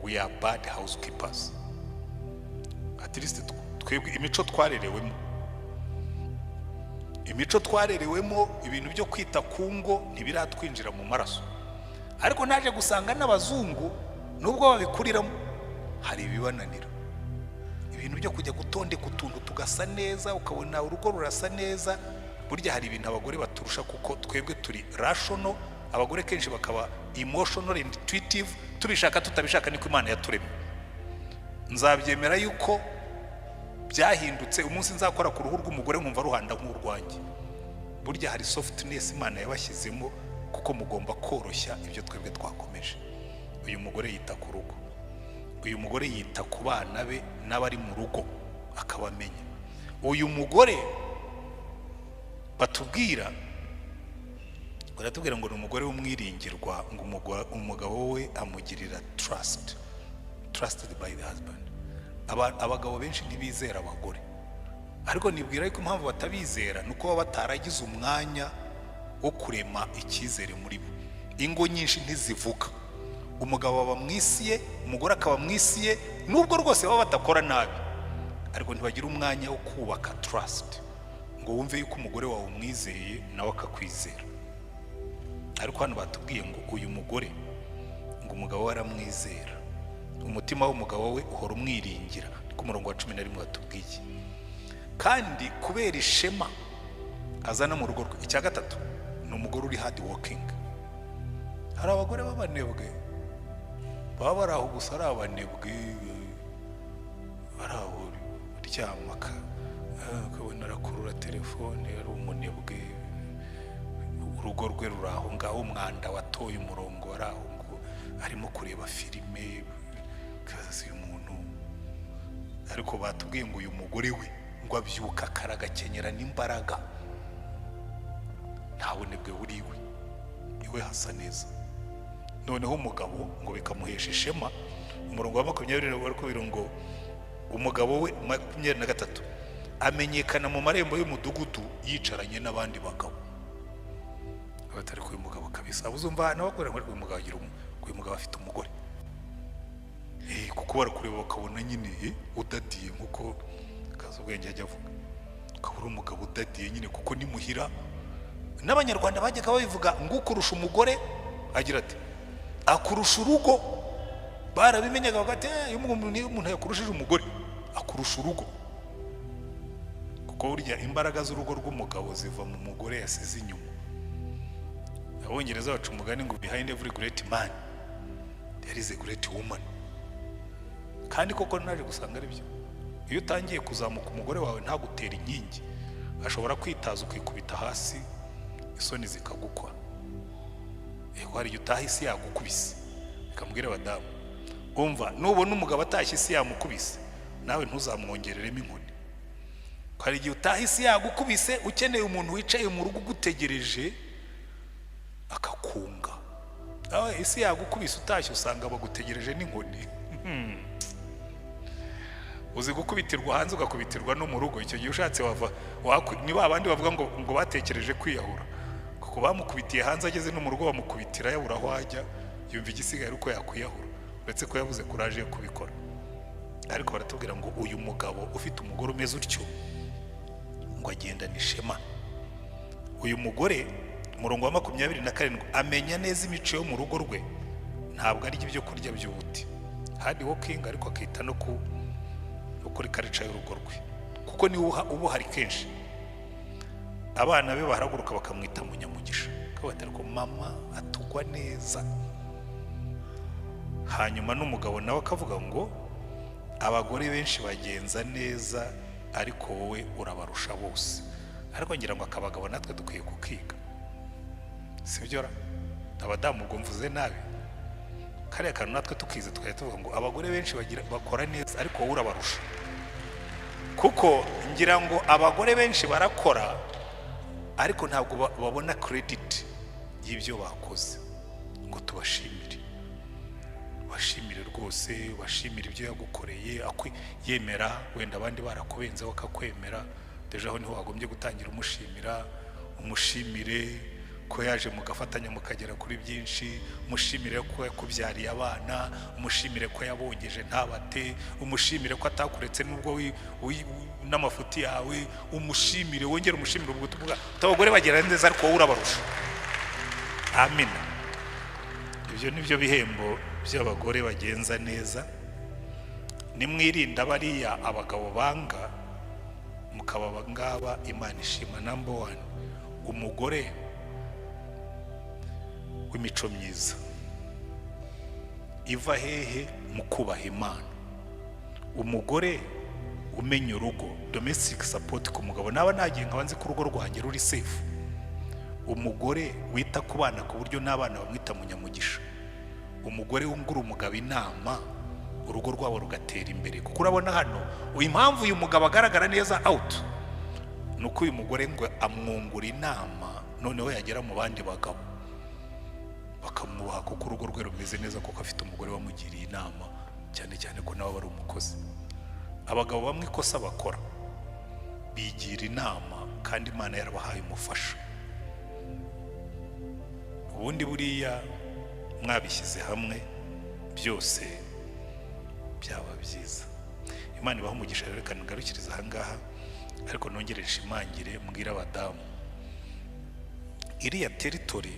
we are bad housekeepers. At least twebwe imico twarerewemo, ibintu byo kwita ku ngo ntibiratwinjira mu maraso. Ariko naje gusanga n'abazungu, nubwo babikuriramo, hari ibibananira. Ibintu byo kujya gutondeka utuntu tugasa neza, ukabona urugo rurasa neza, burya hari ibintu abagore baturusha, kuko twebwe turi rational, abagore kenshi bakaba emotional and intuitive. Tubishaka tutabishaka, niko Imana yaturemye. Nzabyemera yuko byahindutse umunsi nzakora ku ruhu rw'umugore nkumva ruhanda nk'urwanjye. Burya hari softness Imana yabashyizemo, kuko mugomba koroshya ibyo twebwe twakomeje. Uyu mugore yita ku rugo, uyu mugore yita ku bana be n'abari mu rugo akabamenya. Uyu mugore batubwira, baratubwira ngo ni umugore w'umwiringirwa, ngo umugabo we amugirira trust, trusted by the husband. Abagabo benshi ntibizera abagore, ariko nibwira yuko impamvu batabizera ni uko baba bataragize umwanya wo kurema icyizere muri bo. Ingo nyinshi ntizivuga. Umugabo aba mu isi ye, umugore akaba mu isi ye. Nubwo rwose baba badakora nabi, ariko ntibagira umwanya wo kubaka trust, ngo wumve yuko umugore wawe umwizeye, nawe akakwizera. Ariko hano batubwiye ngo uyu mugore, ngo umugabo we aramwizera, umutima w'umugabo we uhora umwiringira. Ni ku murongo wa 11 batubwiye. Kandi kubera ishema azana mu rugo rwe. Icya gatatu ni umugore uri hard working. Hari abagore b'abanebwe, baba bari aho gusa ari abanebwe, bari aho uryama ukabona arakurura telefone, ari umunebwe. Urugo rwe ruri aho ngaho, umwanda watoye umurongo, ari aho ngo arimo kureba filime kazi uyu muntu. Ariko batubwiye ngo uyu mugore we ngo abyuka kare, agakenyera n'imbaraga, nta bunebwe buri iwe, iwe hasa neza. Noneho umugabo ngo bikamuhesha ishema. Umurongo wa 20 bari kubwira ngo umugabo we, 23, amenyekana mu marembo y'umudugudu yicaranye n'abandi bagabo. Batari uyu mugabo kabisa, uzumva ahantu bakubwira ngo uyu mugabo agira uyu mugabo afite umugore, kuko barakureba bakabona nyine udadiye, nkuko kazi ubwenge ajya avuga, ukaba uri umugabo udadiye nyine. Kuko nimuhira n'Abanyarwanda bajyaga babivuga ngo ukurusha umugore agira ati akurusha urugo. Barabimenyaga bagati: "Eh, iyo umuntu yakurushije umugore akurusha urugo." Kuko burya imbaraga z'urugo rw'umugabo ziva mu mugore yasize inyuma. Abongereza baca umugani ngo "Behind every great man there is a great woman." Kandi koko naje gusanga ari byo. Iyo utangiye kuzamuka, umugore wawe ntagutera inkingi, ashobora kwitaza ukikubita hasi, isoni zikagukwa. Yego, hari igihe utaha isi yagukubise. Bikamubwira abadamu, umva, nubona umugabo atashye isi yamukubise, nawe ntuzamwongereremo inkoni. Hari igihe utaha isi yagukubise, ukeneye umuntu wicaye mu rugo ugutegereje akakunga. Nawe isi yagukubise utashye, usanga bagutegereje n'inkoni. Uzi gukubitirwa hanze, ugakubitirwa no mu rugo? Icyo gihe ushatse wava ni ba bandi bavuga ngo batekereje kwiyahura, kuko bamukubitiye hanze, ageze no mu rugo bamukubitira, yabura aho ajya, yumva igisigaye ari uko yakwiyahura, uretse ko yabuze courage yo kubikora. Ariko baratubwira ngo uyu mugabo ufite umugore umeze utyo ngo agendane ishema. Uyu mugore, umurongo wa 27, amenya neza imico yo mu rugo rwe, ntabwo arya ibyo kurya by'ubuti. Hard working, ariko akita no kuri culture y'urugo rwe, kuko niwe uba uhari kenshi. Abana be barahaguruka bakamwita munyamugisha, bati ariko mama atugwa neza. Hanyuma n'umugabo nawe akavuga ngo abagore benshi bagenza neza, ariko wowe urabarusha bose. Ariko ngira ngo akabagabo natwe dukwiye kukiga, sibyo ra abadamu? Ubwo mvuze nabi? Kariya kantu natwe tukize, tukajya tuvuga ngo abagore benshi bagira bakora neza, ariko wowe urabarusha. Kuko ngira ngo abagore benshi barakora, ariko ntabwo babona credit y'ibyo bakoze ngo tubashimire. Bashimire rwose, bashimire ibyo yagukoreye, yemera wenda abandi barakubenzeho akakwemera. Déjà aho niho wagombye gutangira umushimira. Umushimire ko yaje mugafatanya mukagera kuri byinshi, umushimire ko yakubyariye abana, umushimire ko yabongeje ntabate, umushimire ko atakuretse nubwo n'amafuti yawe, umushimire, wongere umushimire. Ubwo tuvuga abagore bagira neza, ariko wowe urabarusha. Amina. Ibyo ni byo bihembo by'abagore bagenza neza. Nimwirinda bariya abagabo banga, mukaba ngaba Imana ishima. Number one, umugore w'imico myiza iva hehe? Mu kubaha Imana. Umugore umenya urugo, domestic support ku mugabo, naba nagiye nkaba nzi ko urugo rwanjye ruri safe. Umugore wita ku bana ku buryo n'abana bamwita munyamugisha. Umugore wungura umugabo inama, urugo rwabo rugatera imbere. Kuko urabona hano impamvu uyu mugabo agaragara neza out ni uko uyu mugore ngo amwungura inama, noneho yagera mu bandi bagabo bakamwubaha, kuko urugo rwe rumeze neza, kuko afite umugore wamugiriye inama, cyane cyane ko nawe aba ari umukozi. Abagabo bamwe ikosa bakora, bigira inama kandi Imana yarabahaye umufasha. Ubundi buriya mwabishyize hamwe byose byaba byiza. Imana ibaha umugisha. Rero reka ngarukirize aha ngaha, ariko nongere nshimangire, mbwire abadamu: iriya territory,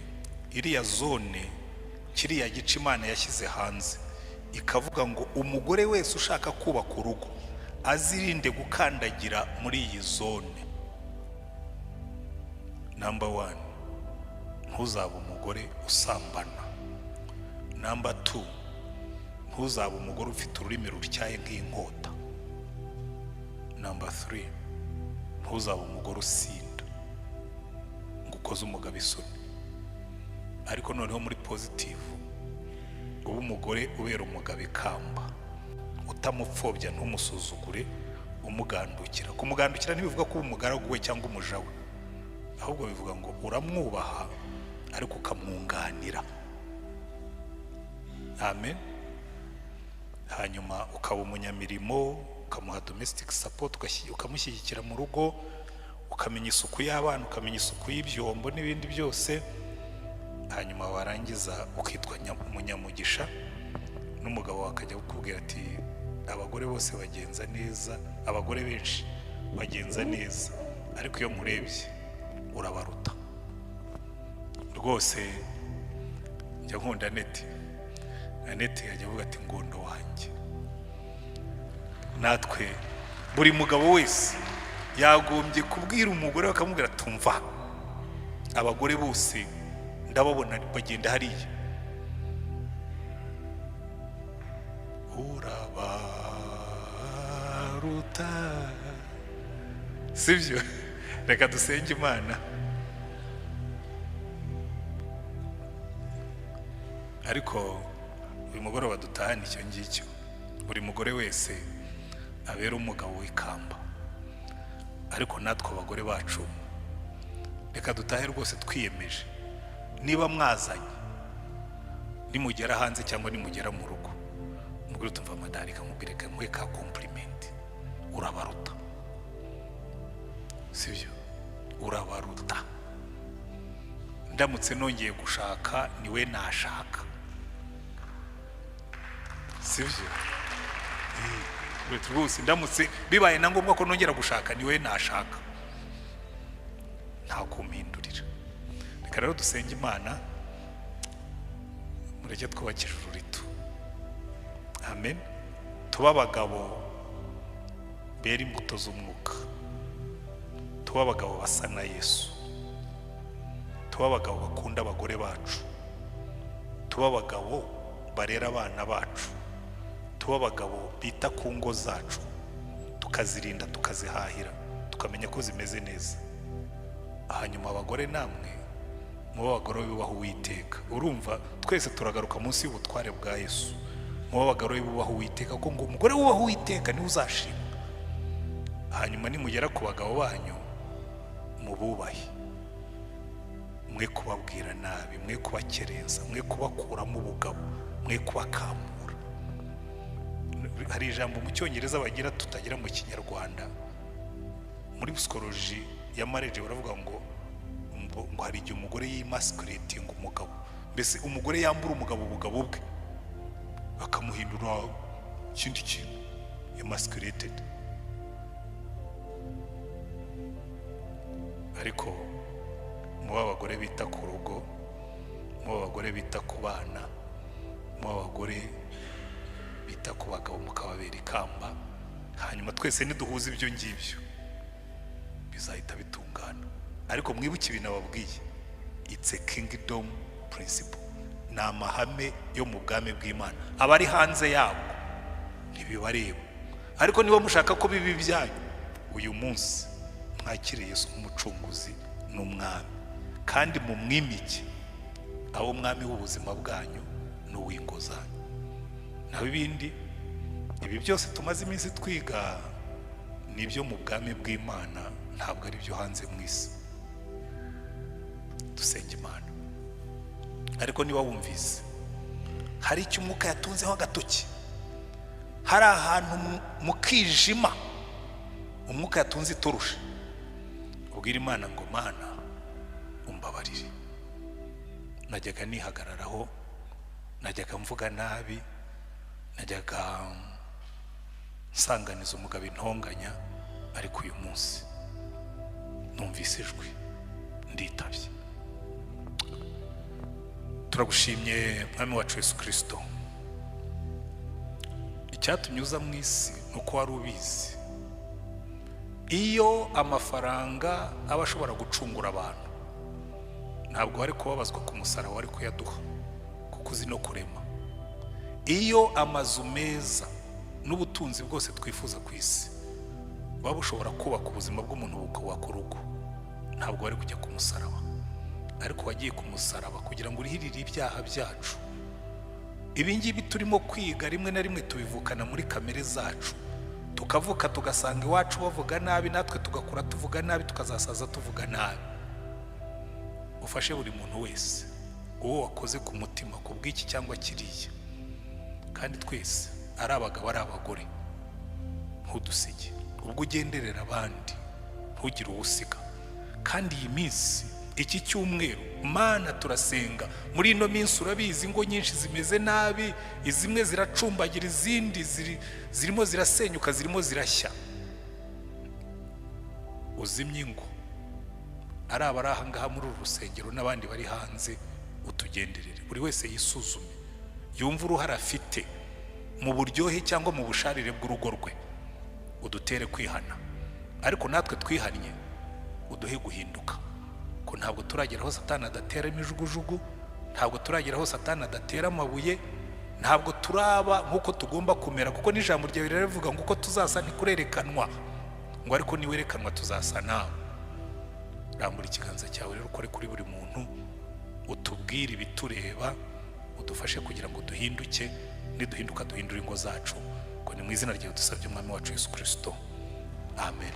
iriya zone, kiriya gice Imana yashyize hanze ikavuga ngo umugore wese ushaka kubaka urugo azirinde gukandagira muri iyi zone. Number one, ntuzabe umugore usambana. Number two, ntuzabe umugore ufite ururimi rutyaye nk'inkota. Number three, ntuzabe umugore usinda ngo ukoze umugabo isoni. Ariko noneho muri positive, uba umugore ubera umugabo ikamba, utamupfobya, ntumusuzugure, umugandukira. Kumugandukira ntibivuga ko uba umugaragu we cyangwa umuja we, ahubwo bivuga ngo uramwubaha ariko ukamwunganira. Amen. Hanyuma ukaba umunyamirimo, ukamuha domestic support, ukamushyigikira mu rugo, ukamenya isuku y'abana, ukamenya isuku y'ibyombo n'ibindi byose. Hanyuma warangiza ukitwa umunyamugisha, n'umugabo akajya kukubwira ati: "Abagore bose bagenza neza, abagore benshi bagenza neza, ariko iyo nkurebye urabaruta rwose." Njya nkunda Anete. Anete yajya avuga ati: "Ngondo wanjye." Natwe buri mugabo wese yagombye kubwira umugore we, akamubwira: "Tumva, abagore bose ndababona bagenda hariya, urabaruta." Sibyo? Reka dusenge Imana. Ariko uyu mugoroba dutahane icyo ngicyo: buri mugore wese abera umugabo w'ikamba. Ariko natwe abagore bacu, reka dutahe rwose twiyemeje: niba mwazanye, nimugera hanze cyangwa nimugera mu rugo, umugore utumva madari kamubwire, kamuhe ka compliment: "Urabaruta." Sibyo? "Urabaruta. Ndamutse nongeye gushaka, niwe nashaka." Sibyo? Rwose ndamutse bibaye na ngombwa ko nongera gushaka, niwe nashaka, nta kumpindurira. Reka rero dusenge Imana. Mureke twubake ijuru rito. Amen. Tuba abagabo bera imbuto z'umwuka, tuba abagabo basa na Yesu, tuba abagabo bakunda abagore bacu, tuba abagabo barera abana bacu, tuba abagabo bita ku ngo zacu, tukazirinda, tukazihahira, tukamenya ko zimeze neza. Hanyuma abagore namwe mube abagore bubaha Uwiteka. Urumva twese turagaruka munsi y'ubutware bwa Yesu. Mube abagore bubaha Uwiteka, kuko ngo umugore wubaha Uwiteka niwe uzashimwa. Hanyuma nimugera ku bagabo banyu, mububahe, mwe kubabwira nabi, mwe kubakerensa, mwe kubakuramo ubugabo, mwe kubakamura. Hari ijambo mu Cyongereza bagira tutagira mu Kinyarwanda. Muri Muri psychology ya marriage baravuga ngo hari igihe umugore yimasculating umugabo, mbese umugore yambura umugabo ubugabo bwe, akamuhindura ikindi kintu, emasculated. Ariko muba abagore bita ku rugo, muba abagore bita ku bana, muba abagore bita ku bagabo, mukababera ikamba. Hanyuma twese niduhuza ibyo ngibyo bizahita bitungana. Ariko mwibuke ibintu ababwiye, it's a kingdom principle, ni amahame yo mu bwami bw'Imana. Abari hanze yabwo ntibibareba. Ariko niba mushaka ko biba ibyanyu, uyu munsi mwakire Yesu nk'umucunguzi n'umwami, kandi mumwimike aho umwami w'ubuzima bwanyu n'uw'ingo zanyu. Naho ibindi, ibi byose tumaze iminsi twiga, ni ibyo mu bwami bw'Imana, ntabwo ari ibyo hanze mu isi. Dusenga Imana. Ariko niba wumvise hari icyo umwuka yatunzeho agatoki, hari ahantu mu kijima umwuka yatunze itoroshe, ubwira Imana ngo: "Mana, umbabarire, najyaga nihagararaho, najyaga mvuga nabi, najyaga nsanganiza umugabo intonganya, ariko uyu munsi numvise ijwi, nditabye." Turagushimye, Mwami wacu Yesu Kirisito. Icyatumye uza mu isi ni uko wari ubizi. Iyo amafaranga aba ashobora gucungura abantu, ntabwo wari kubabazwa ku musaraba, wari kuyaduha kuko uzi no kurema. Iyo amazu meza n'ubutunzi bwose twifuza ku isi buba bushobora kubaka ubuzima bw'umuntu, bukubaka urugo, ntabwo wari kujya ku musaraba. Ariko wagiye ku musaraba kugira ngo urihirire ibyaha byacu. Ibi ngibi turimo kwiga, rimwe na rimwe tubivukana muri kamere zacu, tukavuka tugasanga iwacu bavuga nabi, natwe tugakura tuvuga nabi, tukazasaza tuvuga nabi. Ufashe buri muntu wese uwo wakoze ku mutima ku bw'iki cyangwa kiriya, kandi twese, ari abagabo ari abagore, ntudusige. Ubwo ugenderera abandi, ntugire uwo usiga. Kandi iyi minsi, iki cyumweru, Mana, turasenga. Muri ino minsi urabizi, ingo nyinshi zimeze nabi, izimwe ziracumbagira, izindi zirimo zirasenyuka, zirimo zirashya. Uzimye ingo, ari abari aha ngaha muri uru rusengero n'abandi bari hanze, utugenderere. Buri wese yisuzume, yumve uruhare afite mu buryohe cyangwa mu busharire bw'urugo rwe. Udutere kwihana, ariko natwe twihannye uduhe guhinduka, ko ntabwo turagera aho Satani adatera imijugujugu, ntabwo turagera aho Satani adatera amabuye, ntabwo turaba nk'uko tugomba kumera, kuko n'ijambo ryawe riravuga ngo uko tuzasa ntikurerekanwa, ngo ariko niwerekanwa tuzasa nawe. Rambura ikiganza cyawe rero, ukore kuri buri muntu, utubwire ibitureba, udufashe kugira ngo duhinduke. Niduhinduka, duhindure ingo zacu. Ngo ni mu izina ryawe dusabye, Umwami wacu Yesu Kirisito, amen.